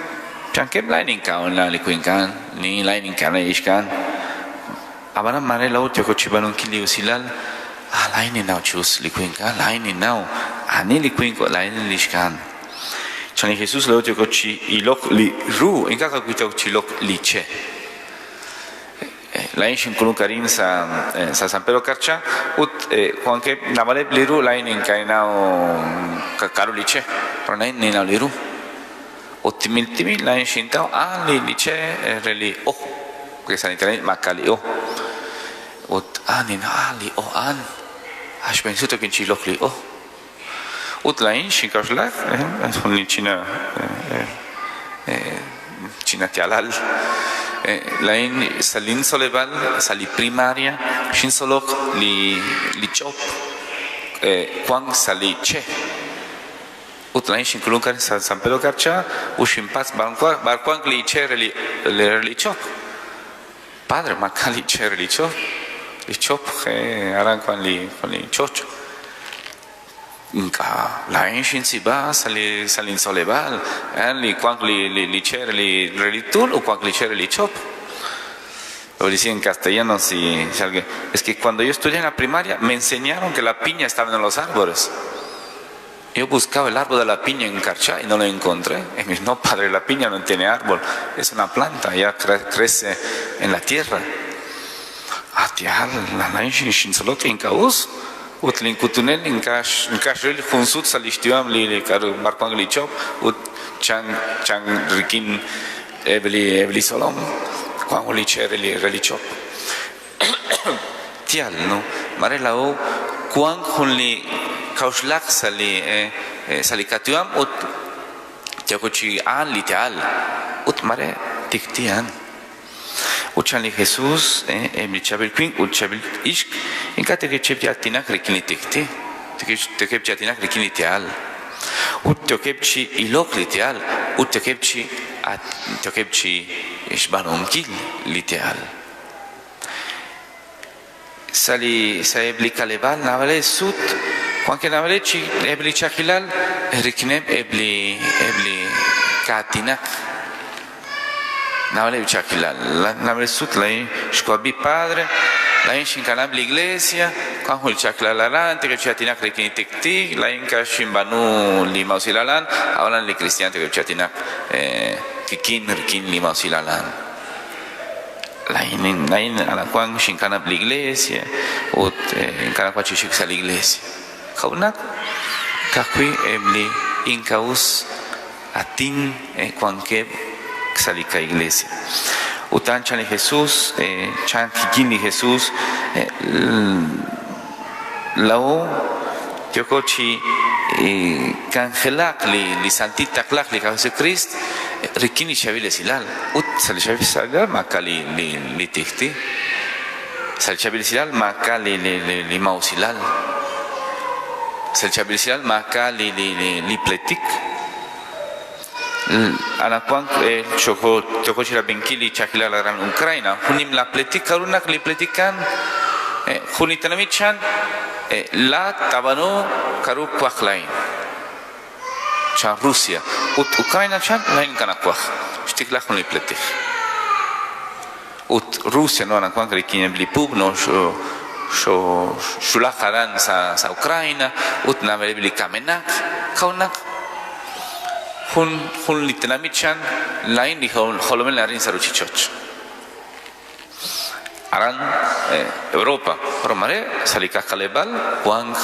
chankeb' laa'in ink'a' li winq a'an, laa'in ink'a' li ixq a'an. Ab'anan maare laa'o yooko chi b'aanunkil li usilal, ah, laa'in ninnaw chi us li winq a'an, laa'in ninnaw ani li winq ut laa'in li ixq a'an. Chan li Jesus laa'o yooko chi ilok li ru, ink'a' ka'ajwi' yooko chi ilok li che'. Laa'in xink'ulunk arin sa' sa' San Pedro Carchá ut wankeb' naab'aleb' li ru laa'in ink'a' ninnaw k'aru li che', pero laa'in ninnaw li ru. Ut timil timil laa'in xintaw a'an li li che' re li oj, porque sa' li tenamit maak'a' li oj. Ut a'an ninnaw a'an li oj a'an, a' xb'een sut yokin chi ilok li oj. Ut laa'in xink'oxla, jun li ch'ina ch'ina yaalal, laa'in sa' lin tzoleb'aal sa' li primaria xintzolok li li ch'op wank sa' li che'. Ut laa'in xink'ulunk arin sa' San Pedro Carchá ut xinpatz' b'ar wank li che' re li ch'op. Padre, maak'a' li che' re li ch'op, li ch'op aran wank li ch'och'. Ink'a', laa'in xintz'iib'a sa' li sa' lintzoleb'aal, a'an li wank li li che' re li re li tul ut wank li che' re li ch'op. Lo decía en castellano si, si alguien, es que cuando yo estudié en la primaria me enseñaron que la piña estaba en los árboles. Yo buscaba el árbol de la piña en Carchá y no lo encontré. Y me dice, no, padre, la piña no tiene árbol, es una planta, ya crece en la tierra. At yaal, laa'in xintzolok ink'a' us ut link'utunel ink'a' ink'a' xril jun sut sa' li xyu'am li li k'aru b'ar wank li ch'op ut chan chan rik'in eb' li eb' li tzolom wank jun li che' re li re li ch'op. Yaal, no? Maare laa'o wank jun li k'a'uxlaq sa' li sa' li qayu'am ut yooko chi a'an li yaal ut maare tik'ti' a'an. Ut chan li Jesus, eb' li chaab'il winq ut chaab'il ixq ink'a' te'kechep chi aatinak rik'in li tik'ti', te'kechep chi aatinak rik'in li yaal. Ut yookeb' chi ilok li yaal ut yookeb' chi yookeb' chi xb'aanunkil li yaal. Sa' li sa'eb' li k'aleb'aal naab'aleb' sut wankeb' naab'aleb' chi eb' li ch'a'ajkilal rik'ineb' eb' li eb' li kaatinaq. Naab'aleb' ch'a'ajkilal. Naab'aleb' sut laa'in xwab'i padre, laa'in xinkanab' li iglesia, wank jun li ch'a'ajkilal aran, tikeb' chi aatinak rik'in li tik'ti', laa'in ink'a' xinb'aanu li maa'usilal a'an, ab'anan li kristiaan tikeb' chi aatinak kik'in rik'in li maa'usilal a'an. Laa'in laa'in anaqwan xinkanab' li iglesia ut ink'a' nawaj chi xik sa' li iglesia. K'a'ut naq ka'ajwi' eb' li ink'a' us aatin wankeb' sa' li qaiglesia? Ut a'an chan li Jesus, chan kik'in li Jesus, laa'o yooko chi k'anjelak li li santil taqlaq li Jesukriist rik'in li chaab'il esilal. Ut sa' li chaab'il esilal maak'a' li li li tik'ti'. Sa' li chaab'il esilal maak'a' li li li li maa'usilal. Sa' li chaab'il esilal maak'a' li li li li pleetik. Anaqwan yooko yooko chirab'inkil li ch'a'ajkilal aran Ucraina, jun nimla pleetik. K'a'ru naq li pleetik a'an? Jun li tenamit chan, Laa'at taab'aanu k'a'ru twaj laa'in. Chan Rusia. Ut Ucraina chan, Laa'in ink'a' nawaj. Xtikla jun li pleetik. Ut Rusia no anaqwan rik'ineb' li puub' no xwulak aran sa' sa' Ucraina ut naab'aleb' li kamenaq. K'a'ut naq jun jun li tenamit chan, Laa'in li jolomil arin sa' ruchich'och'. Aran Europa, pero mare sa' li kaqaleb'aal wank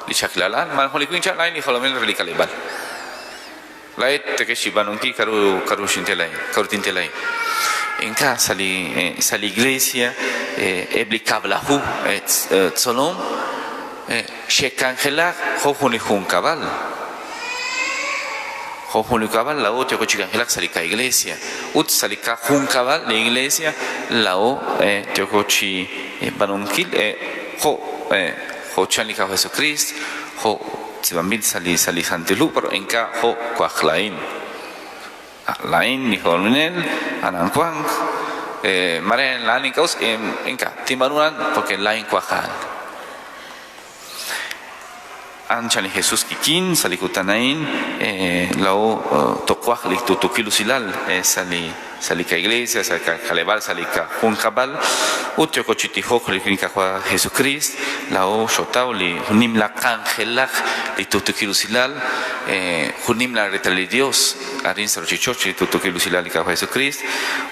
li chakilal a'an, malaj jun li winq chan, Laa'in li jolomil re li k'aleb'aal. Laa'et tekex xb'aanunkil k'a'ru k'a'ru xinte laa'in, k'a'ru tinte laa'in. Ink'a' sa' li sa' li iglesia eb' li kab'laju tzolom xe'k'anjelak jo' jun li junkab'al. Jo' jun li kab'al laa'o yooko chi k'anjelak sa' li qaiglesia ut sa' li qajunkab'al li iglesia laa'o yooko chi b'aanunkil jo' jo' chan li Qaawa' Jesukriist, jo' tz'iib'anb'il sa' li sa' li Santil Hu, pero ink'a' jo' waj laa'in. Laa'in li jolominel anaqwan mare laa'in ink'a' us, ink'a' tinb'aanu a'an porque laa'in waj a'an. A'an chan li Jesus kikin sa' li kutan a'in, laa'o toqwaj li tuqtuukil usilal sa' li. sa' li ka-iglesia, sa' li kak'aleb'aal, sa' li kajunkab'al, ut yooko chi tijok rik'in li Qaawa' Jesukriist, laa'o xootaw li jun nimla k'anjelaq li tuqtuukil usilal, jun nimla reetalil li Dios arin sa' ruchich'och' li tuqtuukil usilal li Qaawa' Jesukriist,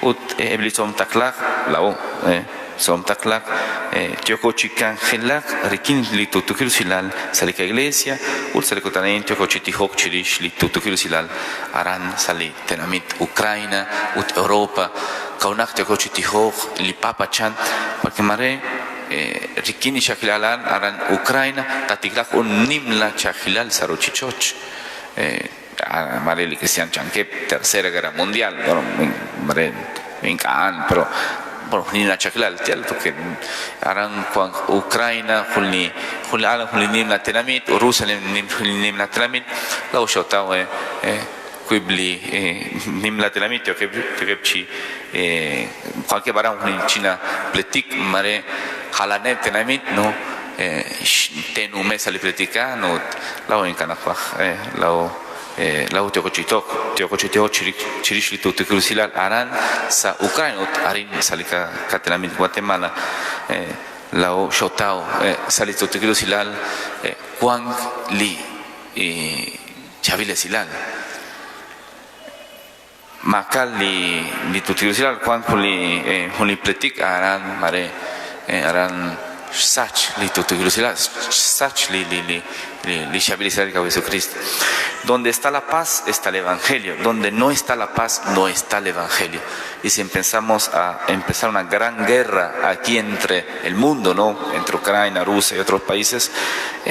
ut eb' li tzolom taqlaq laa'o, tzolom taqlaq yooko chi k'anjelaq rik'in li tuqtuukil usilal sa' li ka-iglesia, ut sa' li kutan a'in yooko chi tijok chirix li tuqtuukil usilal aran sa' li tenamit Ucraina ut Europa. Kawnaq yooko chi tijok li Papa chan, porque mare rik'in li xajilal a'an aran Ucraina taatiklaq jun nimla ch'a'ajkilal sa' ruchich'och'. Mare li cristian chankeb' Tercera Guerra Mundial, bueno, mare ink'a' a'an, pero bueno, nimla ch'a'ajkilal yal porque aran wank Ucraina jun li jun li a'an jun li nimla tenamit, ut Rusia jun li nimla tenamit, laa'o xootaw wiib' li nimla tenamit yookeb' yookeb' chi wankeb' aran jun li china pletik, mare jalaneb' tenamit no te'nume' sa' li pletik a'an ut laa'o ink'a' naqaj laa'o laa'o yooko chi tijok yooko chi tijok chirix li tuqtuukil usilal aran sa' Ucrania ut arin sa' li qatenamit Guatemala laa'o xootaw sa' li tuqtuukil usilal wank li chaab'il esilal. Maak'a' li li tuqtuukil usilal wank jun li jun li pletik aran mare aran xsach li tuqtuukil usilal, xsach li li li li xchaab'il esilal li Qaawa' Jesucristo. Donde está la paz está el evangelio, donde no está la paz no está el evangelio. Y si empezamos a empezar una gran guerra aquí entre el mundo, ¿no? Entre Ucrania, Rusia y otros países,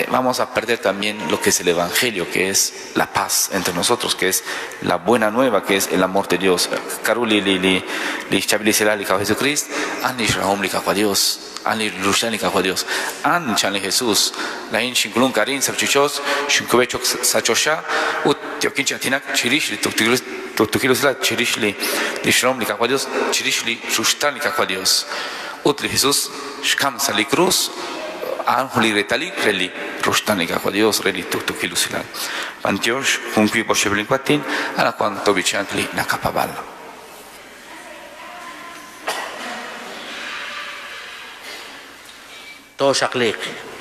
vamos a perder también lo que es el evangelio, que es la paz entre nosotros, que es la buena nueva, que es el amor de Dios. K'aru li li li li xchaab'il esilal li Qaawa' Jesucrist, a'an li xrahom li Qaawa' Dios, a'an li ruxtaan li Qaawa' Dios. A'an chan li Jesús, laa'in xink'ulunk arin sa' ruchich'och', xinkub'e chaq sa' choxa ut yookin chi aatinak chirix li tuqtuukil usilal, chirix li li xrahom li Qaawa' Dios, chirix li ruxtaan li Qaawa' Dios. Ut li Jesús xkam sa' li krus, a'an jun li reetalil re li ruxtaan li Qaawa' Dios, re li tuqtuukil usilal. B'antiox jun wiib' oxib' li waatin, anaqwan toob'ichanq li naqapaab'al. Tooxaqliiq.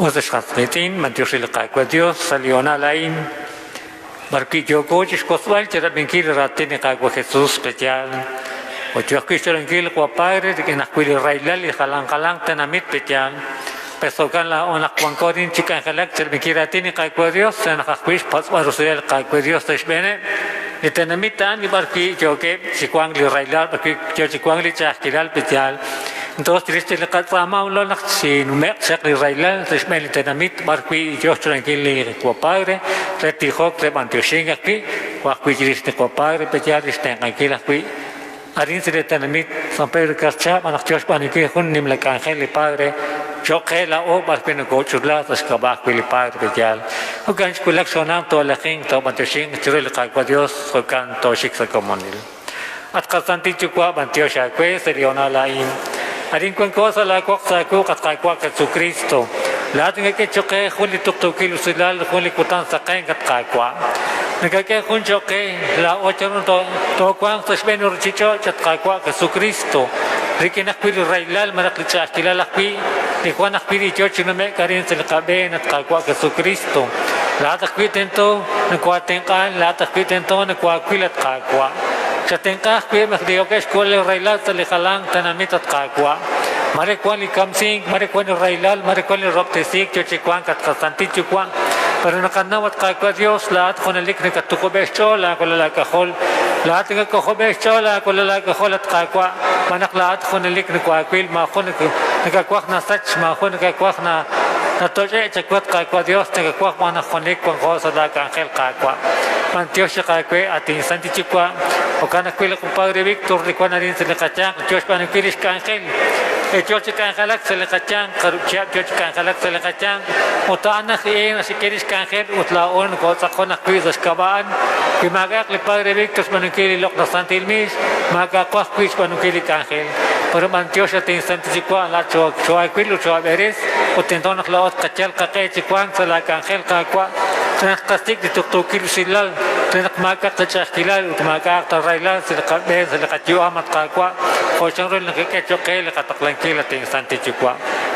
Us ex qas qiitz'in, b'antiox re li Qaawa' Dios sa' li hoonal a'in, b'ar wi' yooko chixwotzb'al chirab'inkil li raatin li Qaawa' Jesus pe'yaal, ut yo ajwi' xch'olankil li Qawa' Padre rik'in ajwi' li rahilal li jalan jalanq tenamit pe'yaal. Pues jo'kan laa'o naq wanko arin chi k'anjelak chirab'inkil raatin li Qaawa' Dios, re naq ajwi' xpatz'b'al rusilal li Qaawa' Dios sa' xb'eeneb' li tenamit a'an li b'ar wi' yookeb' chi wank li rahilal, b'ar wi' yo chi wank li ch'a'ajkilal pe'yaal. Entonces chirix li qatz'aama ulo naq chinume'q chaq li rahilal sa' xb'een li tenamit b'ar wi' yo xch'olankil li Qawa' Padre re tijok re b'antioxink ajwi', jo' ajwi' chirix li Qawa' Padre pe'yaal li xtenq'ankil ajwi' arin sa' li tenamit San Pedro Carchá b'an naq yo xb'aanunkil jun nimla k'anjel li Padre cho'q qe laa'o b'ar wi' nokoch'utla sa' xk'ab'a' ajwi' li Padre pe'yaal. Jo'kan xwulak xhoonal toolejink toob'antioxinq chiru li Qaawa' Dios jo'kan tooxik sa' komonil. At qaSantil Yuwa', b'antiox aawe sa' li hoonal a'in. Arin wanko sa' laa woq sa' aawuq, at Qaawa' Jesukristo. Laa'at nakak'e choq' qe jun li tuqtuukil usilal, jun li kutan saqenk, at Qaawa'. Nakak'e jun choq' qe laa'o chanru toowanq sa' xb'een li ruchich'och', at Qaawa' Jesukristo, rik'in ajwi' li rahilal malaj li ch'a'ajkilal ajwi' li wan ajwi' li yoo chi nume'k arin sa' li qab'een, at Qaawa' Jesukristo. Laa'at ajwi' tento nakooatenq'an, laa'at ajwi' tento nakoaawil, at Qaawa'. Chatenq'a ajwi' eb' laj yookeb' xk'ul li rahilal sa' li jalanq tenamit, at Qaawa'. Mare wan li kamsink, mare wan li rahilal, mare wan li rahob'tesiik yo chi wank, at qaSantil Yuwa'. Pero naqanaw, at Qaawa' Dios, laa'at junelik nakattuqub'e xch'ool laawalal aak'ajol. Laa'at nakak'ojob'e xch'ool laawalal aak'ajol, at Qaawa', xb'aan naq laa'at junelik nakoaawil, maajun nakawaj nasach, maajun nakawaj natoch'e' chawu, at Qaawa' Dios, nakawaj b'an naq junelik wanqo sa' laak'anjel, Qaawa'. B'antiox chaq aawe, at inSantil Yuwa'. Jo'kan ajwi' li compadre Víctor li wan arin sa' li qayanq yo xb'aanunkil lix k'anjel. Yo chi k'anjelak sa' li qayanq, jarub' chihab' yo chi k'anjelak sa' li qayanq, ut a'an aj e naxk'e lix k'anjel ut laa'o nokotz'aqon ajwi' sa' xk'ab'a' a'an. Wi maak'a'aq li padre Víctor xb'aanunkil li loq'laj santil miix, maak'a'aqo ajwi' xb'aanunkil li k'anjel. Pero b'antiox at inSantil Yuwa', laa'at xoo'aawil ut xoo'aab'eres, ut tento naq laa'o tqayal qaq'e chi wank sa' laak'anjel, Qaawa', re naq tqasik' li tuqtuukil usilal, re naq maak'a'aq qach'a'ajkilal ut maak'a'aq ta rahilal sa' li qab'een, sa' li qayu'am, at Qaawa', jo' chanru li nakak'e cho'q qe li qataqlankil, at inSantil Yuwa'.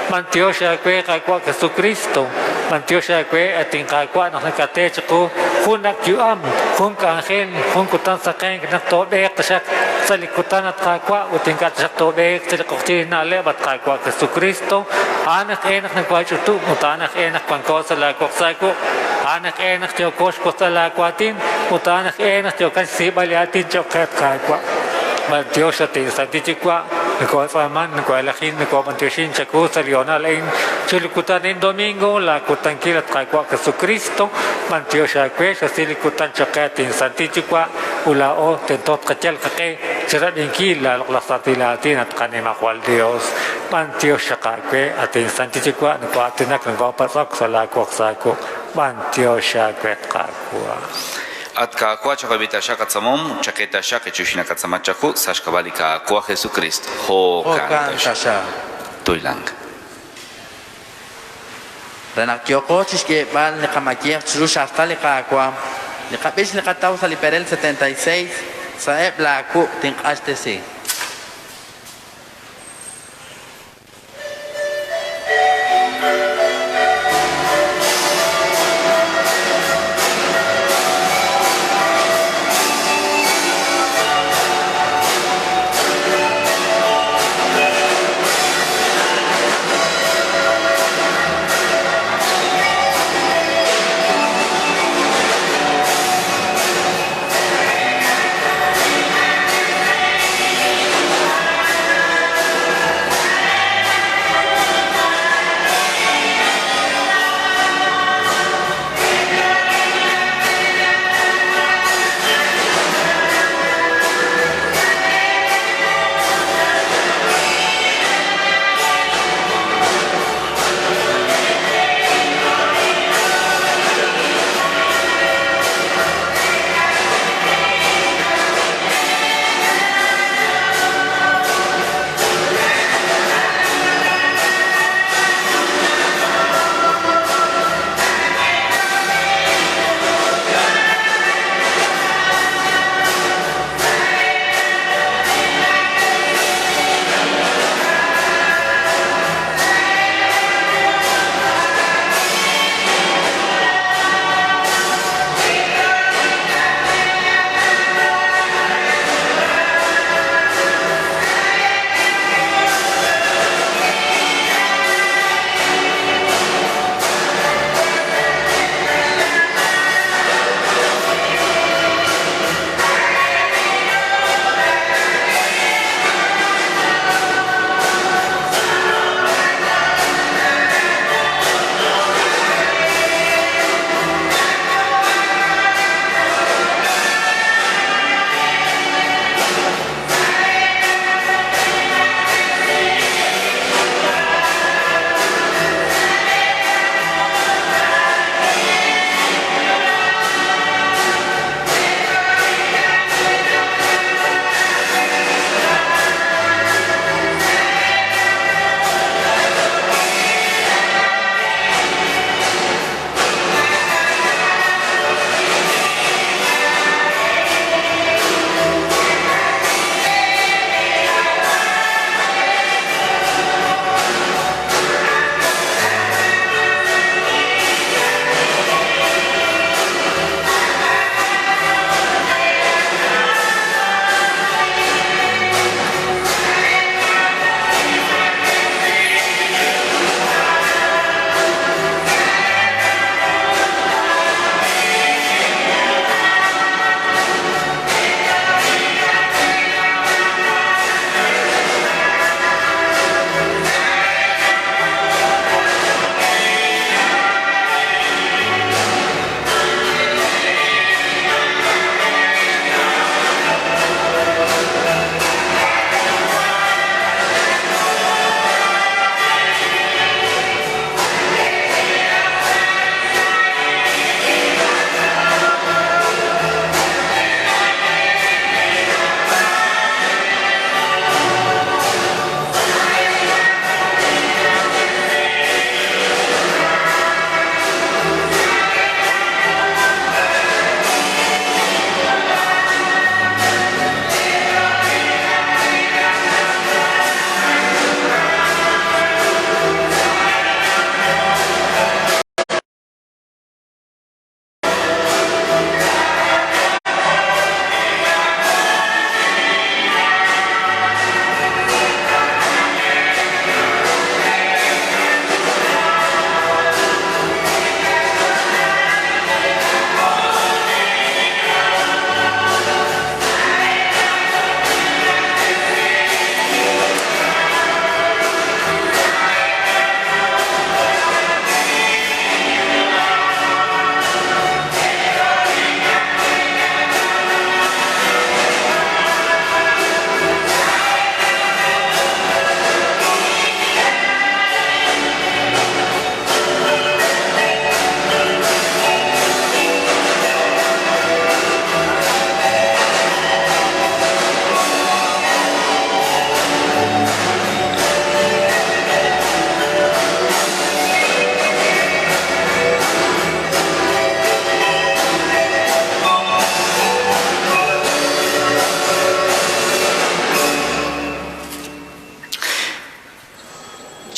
B'antiox aawe, Qaawa' Jesukristo, b'antiox aawe, at inQaawa', naq nakate chiqu jun ak' yu'am, jun k'anjel, jun kutan saqenk naq toob'eeq taxaq sa' li kutan, at Qaawa', ut ink'a' taxaq toob'eeq sa' li q'oqyink na'leb', at Qaawa' Jesukristo. A'an aj e naq nawaach'utub' ut a'an aj e naq wanko sa' laawoq sa' aawuq', a'an aj e naq yooko xwotzb'al laawaatin ut a'an aj e naq yookat xsiib'al li aatin cho'q qe, at Qaawa'. B'antiox, at inSantil Yuwa', nokotz'aaman, noko'elajin, nokob'antioxin chawu sa' li hoonal a'in chiru li kutan a'in domingo, laakutankil, at Qaawa' Jesukristo. B'antiox aawe, xasi li kutan cho'q qe, at inSantil Yuwa', ut laa'o tento tqayal qaq'e chirab'inkil laaloq'laj santil aatin, at qaNimajwal Dios. B'antiox chaq aawe, at inSantil Yuwa', noko'aatinak, nokopatz'ok sa' laawoq sa' aawuq'. B'antiox aawe, at Qaawa'. At Qaawa', chaqab'i taxaq qatzamom, chaqe taxaq echuxinaqatzamat chaqu' sa' xk'ab'a' li Qaawa' Jesucristo. Jo'kan Jo'kan taxaq. taxaq. Toylank. Re naq yooqo chixk'eeb'al li qamayej chiru xartal li Qaawa', li qab'ich li qataw sa' li perel 76, sa'eb' laawuq' tinq'axtesi.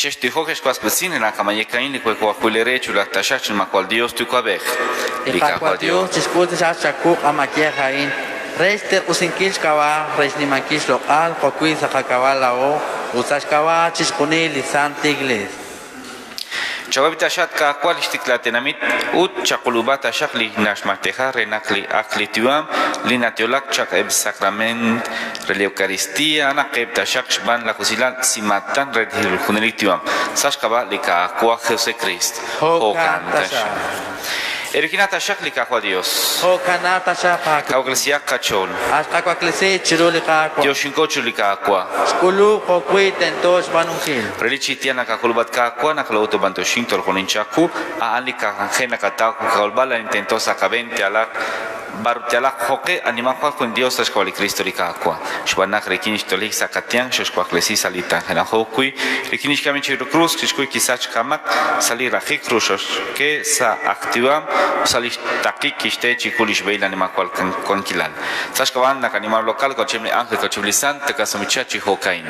Chextijoj xwaspesin en la kamayekain li kuekuajuilere chulaktaxach macual Dios tukuabej. Li Qaawa' Dios chixk'ul taxaq chakuq amayej a'in re xterq'usinkil xk'ab'a' re xnimankil xloq'al jo'wi' sa' qak'ab'a' laa'o ut sa' xk'ab'a' chixjunil li Santil Iglees. Chawab'i taxaq kaakwal xtiklatenamit ut chaqulub'a taxaq li naxmateja re naq li ak li tuyuam li natiolak chaq eb sacrament re li Eucaristía anaqeb taxaq xb'aan la usilal simatan re junelik tuyuam sa' xk'ab'a' li Qaawa' Jesucrist. Jo'kan taxaq. Erikina taxaq li Qaawa' Dios. Jo'kan taxaq Qaawa'. Kawklesihaq qach'ool. Axqawaklesi chiru li Qaawa'. Tioxinko chu li Qaawa'. Xk'ulub' jo'wi' tento xb'aanunkil. Relichi tiana kakulubat Qaawa' naqlawto bantoxin toljonin chaku a'an li kajanje naqataw kawlb'al la intento saqab'en tialaq barutialaq joqe animajwa kun Dios sa' xk'ab'a' li Cristo li Qaawa'. Xb'aan naq rikin xtolik saqatian xoxwaklesi sa' li tanjelajo'wi rikin xkamin chiru cruz kixkuy kisach kamak sa' li rajik ruxoxke sa' aktiwam sa' li xtaqik kixte chiku li xb'ehil animajwal wankilal. Sa' xk'ab'a' naq animal local kochim li ángel kochim li sant kasumicha chi jo'kain.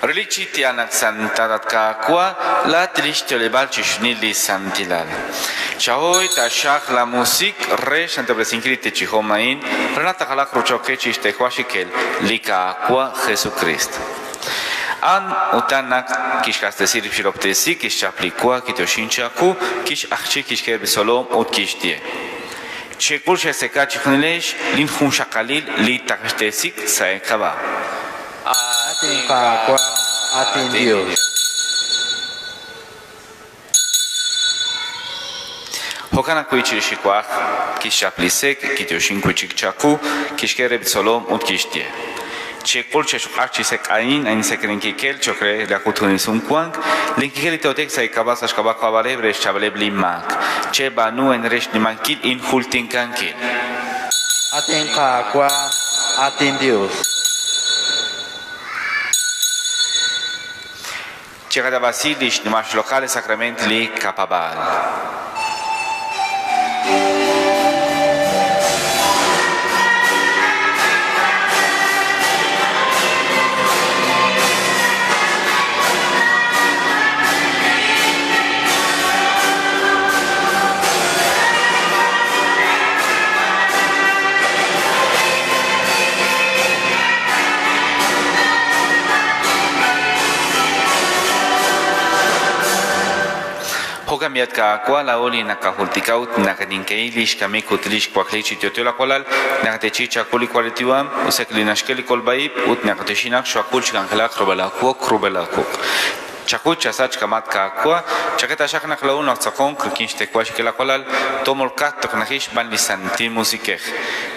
Relichi tianak santadat Qaawa' la tlixtoleb'al chixjunil li santilal. Chahoy taxaq la musik re xantob'resinkil li techijom a'in re naq taqalaq ruchoke chixtejwaxikel li Qaawa' Jesucristo. An utanak kixkastesi rib' xirob'tesi kixchap li wa kitioxin chaku kix'ajchi kixk'e b'solom ut kixye. Chek'ul xeseka chixjunilex lin junxaqalil li taqxtesik sa' eek'ab'a'. Atin Qaawa', atin Dios. Jo'kan ajwi' chirix li waj kixchap li sek kitioxin wi'chik chaku kixk'e rib' tzolom ut kixye. Chek'ul chexuq'aj chi sek'a'in a'in sek'rinkikel choq re lak'utunin sumwank linkikel li teotek sa' eek'ab'a' sa' xk'ab'a' q'ab'aleb' re xchab'aleb' li maak. Cheb'aanu en re xnimankil injultinkankil. Atin Qaawa', atin Dios. Cheqatab'asi li xnimal xloq'al li sacrament li kapab'al. Jo'kan b'i' at Qaawa', laa'o li naqajultika ut naqanink'ei lix kamik ut lix wakliik chi yo'yo la walal, naqatechi chaku li walal yu'am, usek li naxk'e li kolb'a-ib' ut naqatexinaq xwaqul chi k'anjelak rub'el aawoq, rub'el aawoq. Chaku chasach kamat Qaawa', chak'e taxaq naq laa'o naqtz'aqonk rik'in xtekwal xk'e la walal, tomolqat toq najix xb'aan li Santil Musiq'ej.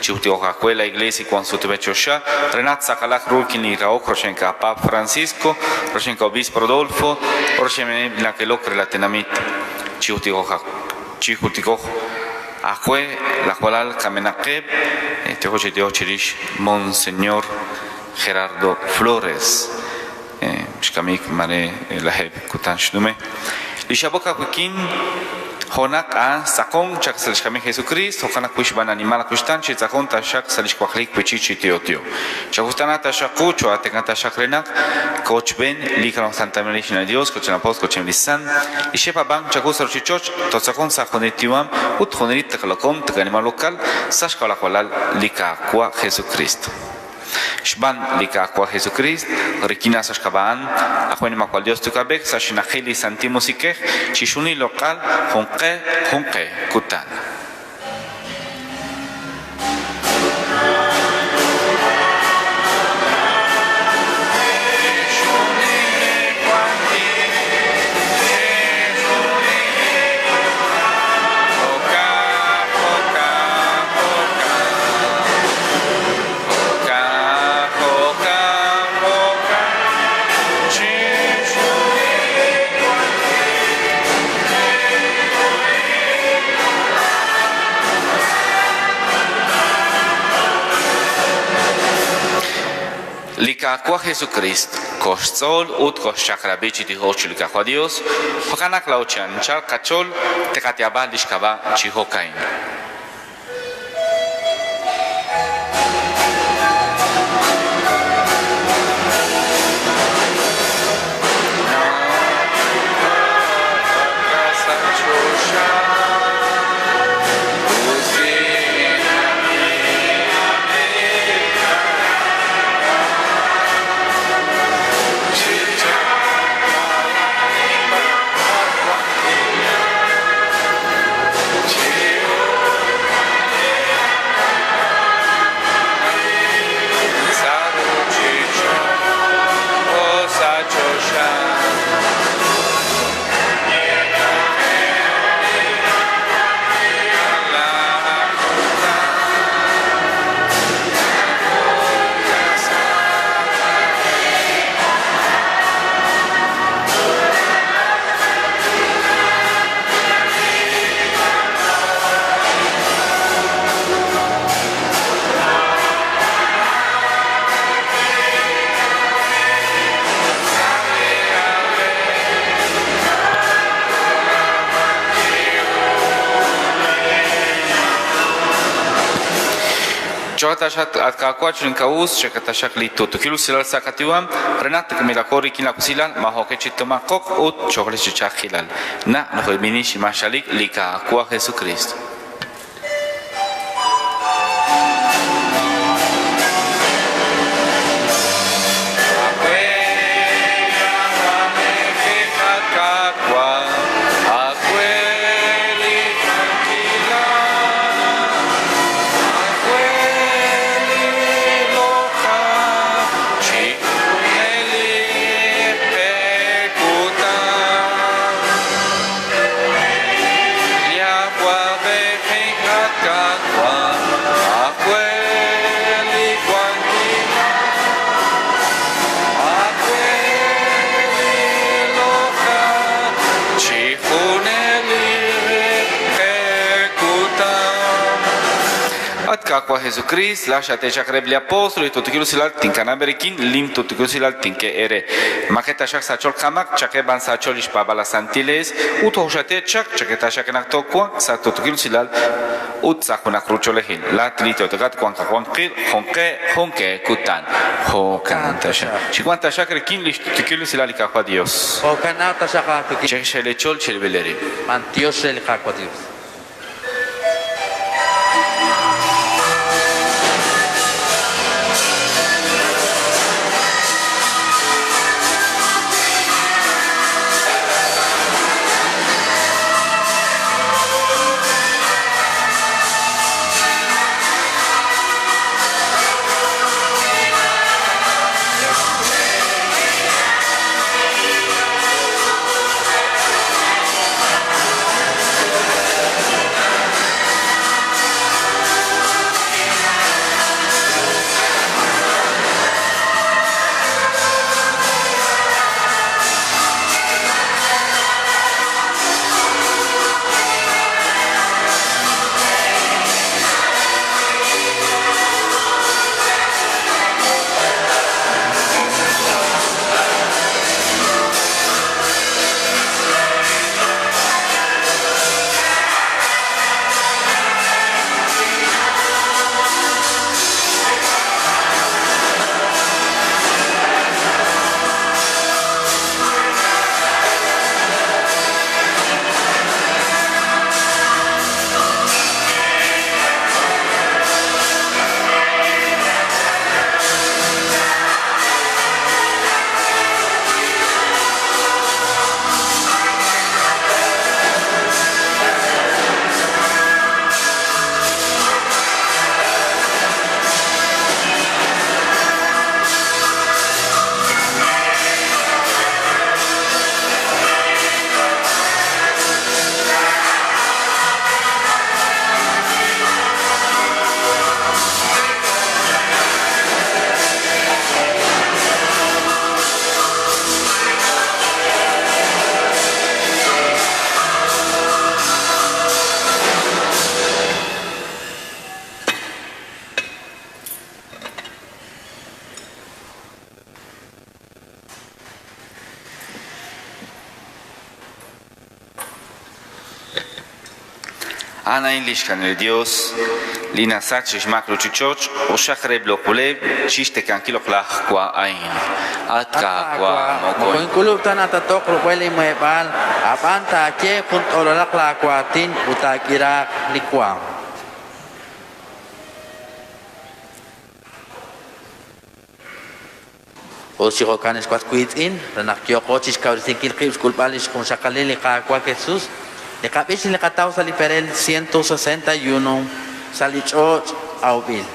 Chiwtijoq aawe la Iglesia wan sutub'e choxa, re naq tz'aqalaq ru rik'in li rahok roxenka Papa Francisco, roxenka Obispo Rodolfo, roxeneb' nakelok re la tenamit. Chiwtijoq chiwtijoq aawe la walal kamenaqeb', tijoq chi Dios chirix Monseñor Gerardo Flores. Xkamik mare lajeb' kutan xnume. Li xab'ok awikin jo'naq a tz'aqon chaq sa' lix kamik Jesucristo, jo'kan ajwi' xb'aan animal akuxtan chi tz'aqon taxaq sa' lix waqlik wichi chi tiotio. Chakustana taxaq qu, cho'atenqa taxaq renaq, kochb'en li kanoj Santa María Dios, kochen apóstol, kochen li san, ixepa b'an chaku sa' ruchichoch, totzaqon sa' junelik tiwam, ut junelik taqalokom tak animal local, sa' xk'alajwalal li Qaawa' Jesucristo. Xb'aan li Qaawa' Jesucristo, rik'in sa' xk'ab'a'an, ajwi' nimajwal Dios tukab'ek sa' xnajil li Santil Musiq'ej, chixjunil loq'al junqe junqe kutan. Li Qaawa' Jesucristo, koxtzol ut koxchaq'rab'i chi tijok chi li Qaawa' Dios, jo'kan naq laa'o chi anchal qach'ool tiqatiab'a lix k'ab'a' chi jo'ka'in. Cho'ataxaq at Qaawa' chirinkaus, chakataxaq li tutukil usilal sa' qatiwam, renaq tikmilaqo rik'in la usilal, majo'qe chi tomaqoq ut choqle chi chajilal. Na nojoymini ximaxalik li Qaawa' Jesucristo. At Qaawa' Jesucristo, la xatechaq reheb' li apóstol y tutukil usilal tinkanab' rik'in lim tutukil usilal tinke ere. Maqe taxaq sachol qamaq, chaqe b'an sachol ix pab'al santiles, ut joxatechaq, chaqe taxaq naq tokwa, sa tutukil usilal ut sa junaq rucholejil. La tlito tokat kuan qajuanqil, jonqe, jonke kutan. Jo'kan taxaq. Chikuan taxaq rik'in lix tutukil usilal li Qaawa' Dios. Jo'kan taxaq aawik'in. Chej xelechol chelbeleri. B'antiox re li Qaawa' Dios. A'an a'in li xkanel Dios li nasach xmaak ruuchich'och' uxaq reheb' loq'oleb' chixtekankil oqlaj wa a'in. At Qaawa', Moko ink'ulub' ta natatoq rub'el li muheb'aal, ab'an taaye jun t'ololaq laawaatin ut taak'iraaq li waam. Ut chi jo'kan ex was wiitz'in, re naq yooqo chixkawresinkil qib' xk'ulb'al li xjunxaqalil li Qaawa' Jesus, li qab'ix li qataw sa' li perel 161 sa' li ch'och' awb'il.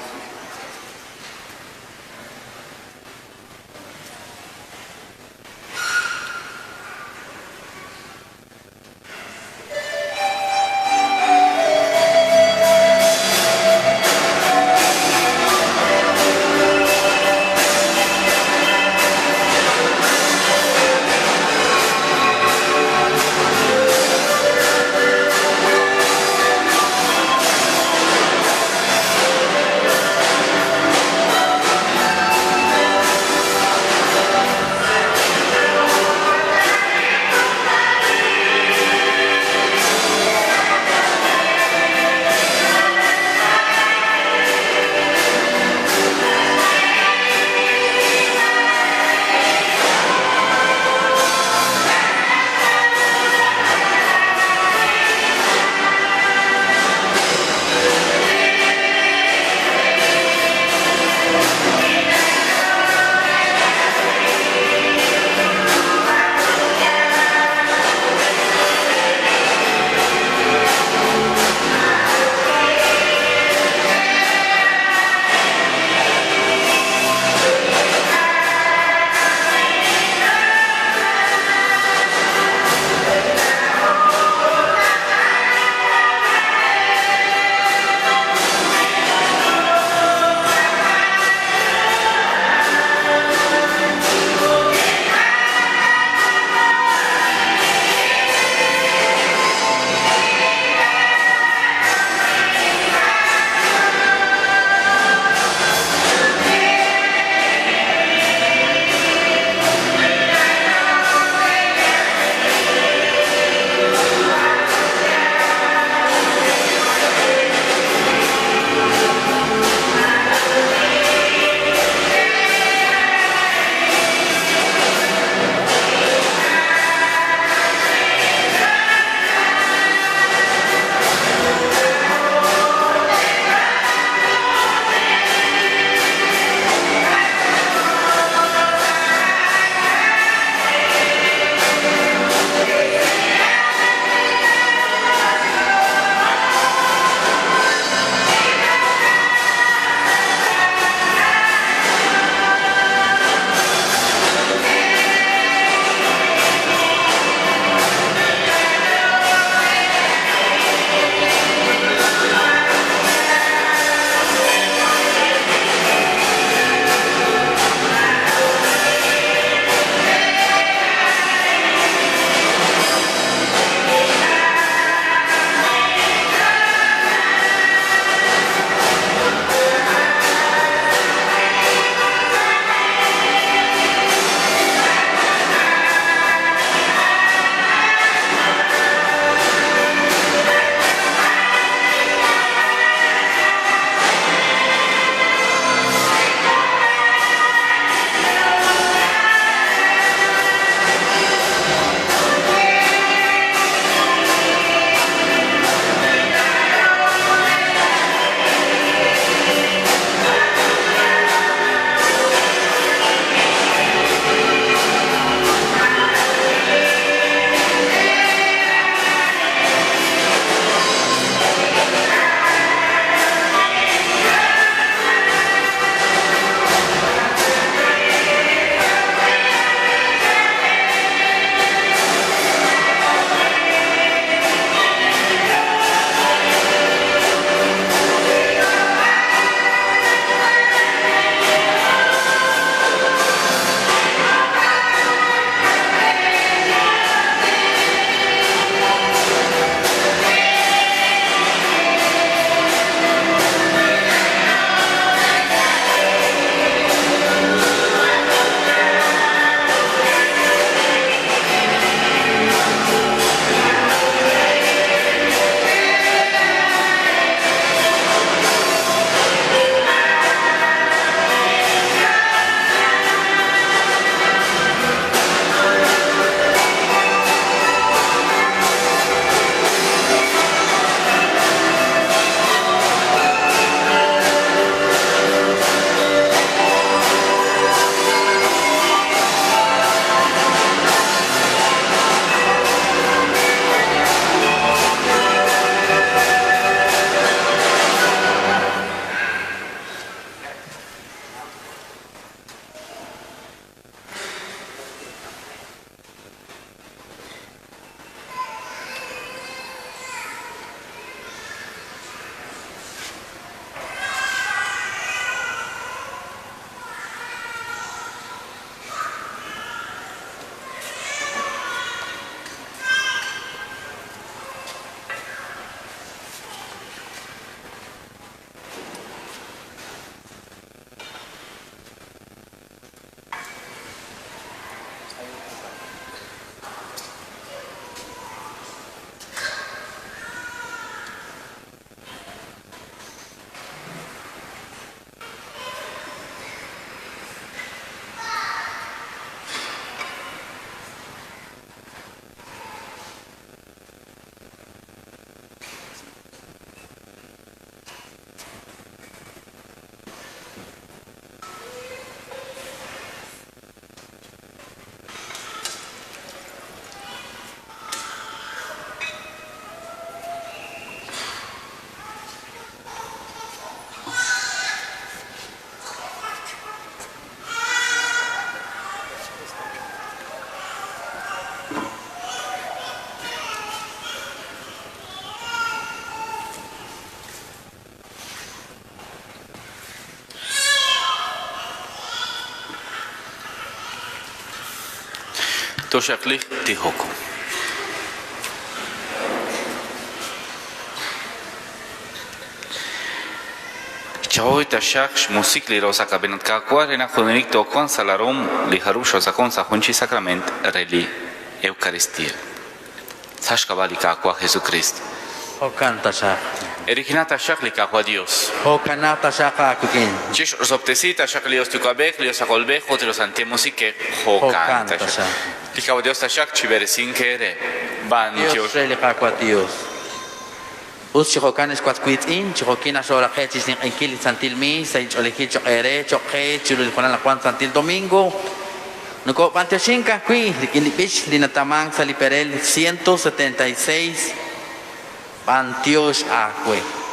Toxaqliq tijok. Chahoy taxaq xmusik li rosa kabinet Qaawa' re naq junelik toowanq sa' larom li jarub' xosakon sa' jun chi sacrament re li Eucaristía. Sa' xk'ab'a' li Qaawa' Jesucristo. Jo'kan taxaq. Erikina taxaq li Qaawa' Dios. Jo'kanaq taxaq aawik'in. Chix'osob'tesi taxaq li Dios Yuwa'b'ej, li Dios Ak'olb'ej ut li Santil Musiq'ej. Jo'kan Jo'kan taxaq. taxaq. Li Qaawa' Dios taxaq chib'eresinq eere. Dios B'antiox. re li Qaawa' Dios. Us chi jo'kan ex was wiitz'in, chi jo'kin axo'raqe' chi xninq'ehinkil li Santil Miis sa' inch'oolejil cho'q eere, cho'q qe chiru li Junal Juan Santil Domingo. Nokob'antioxink ajwi' rik'in li b'ich li natamank sa' li perel 176 b'antiox aawe.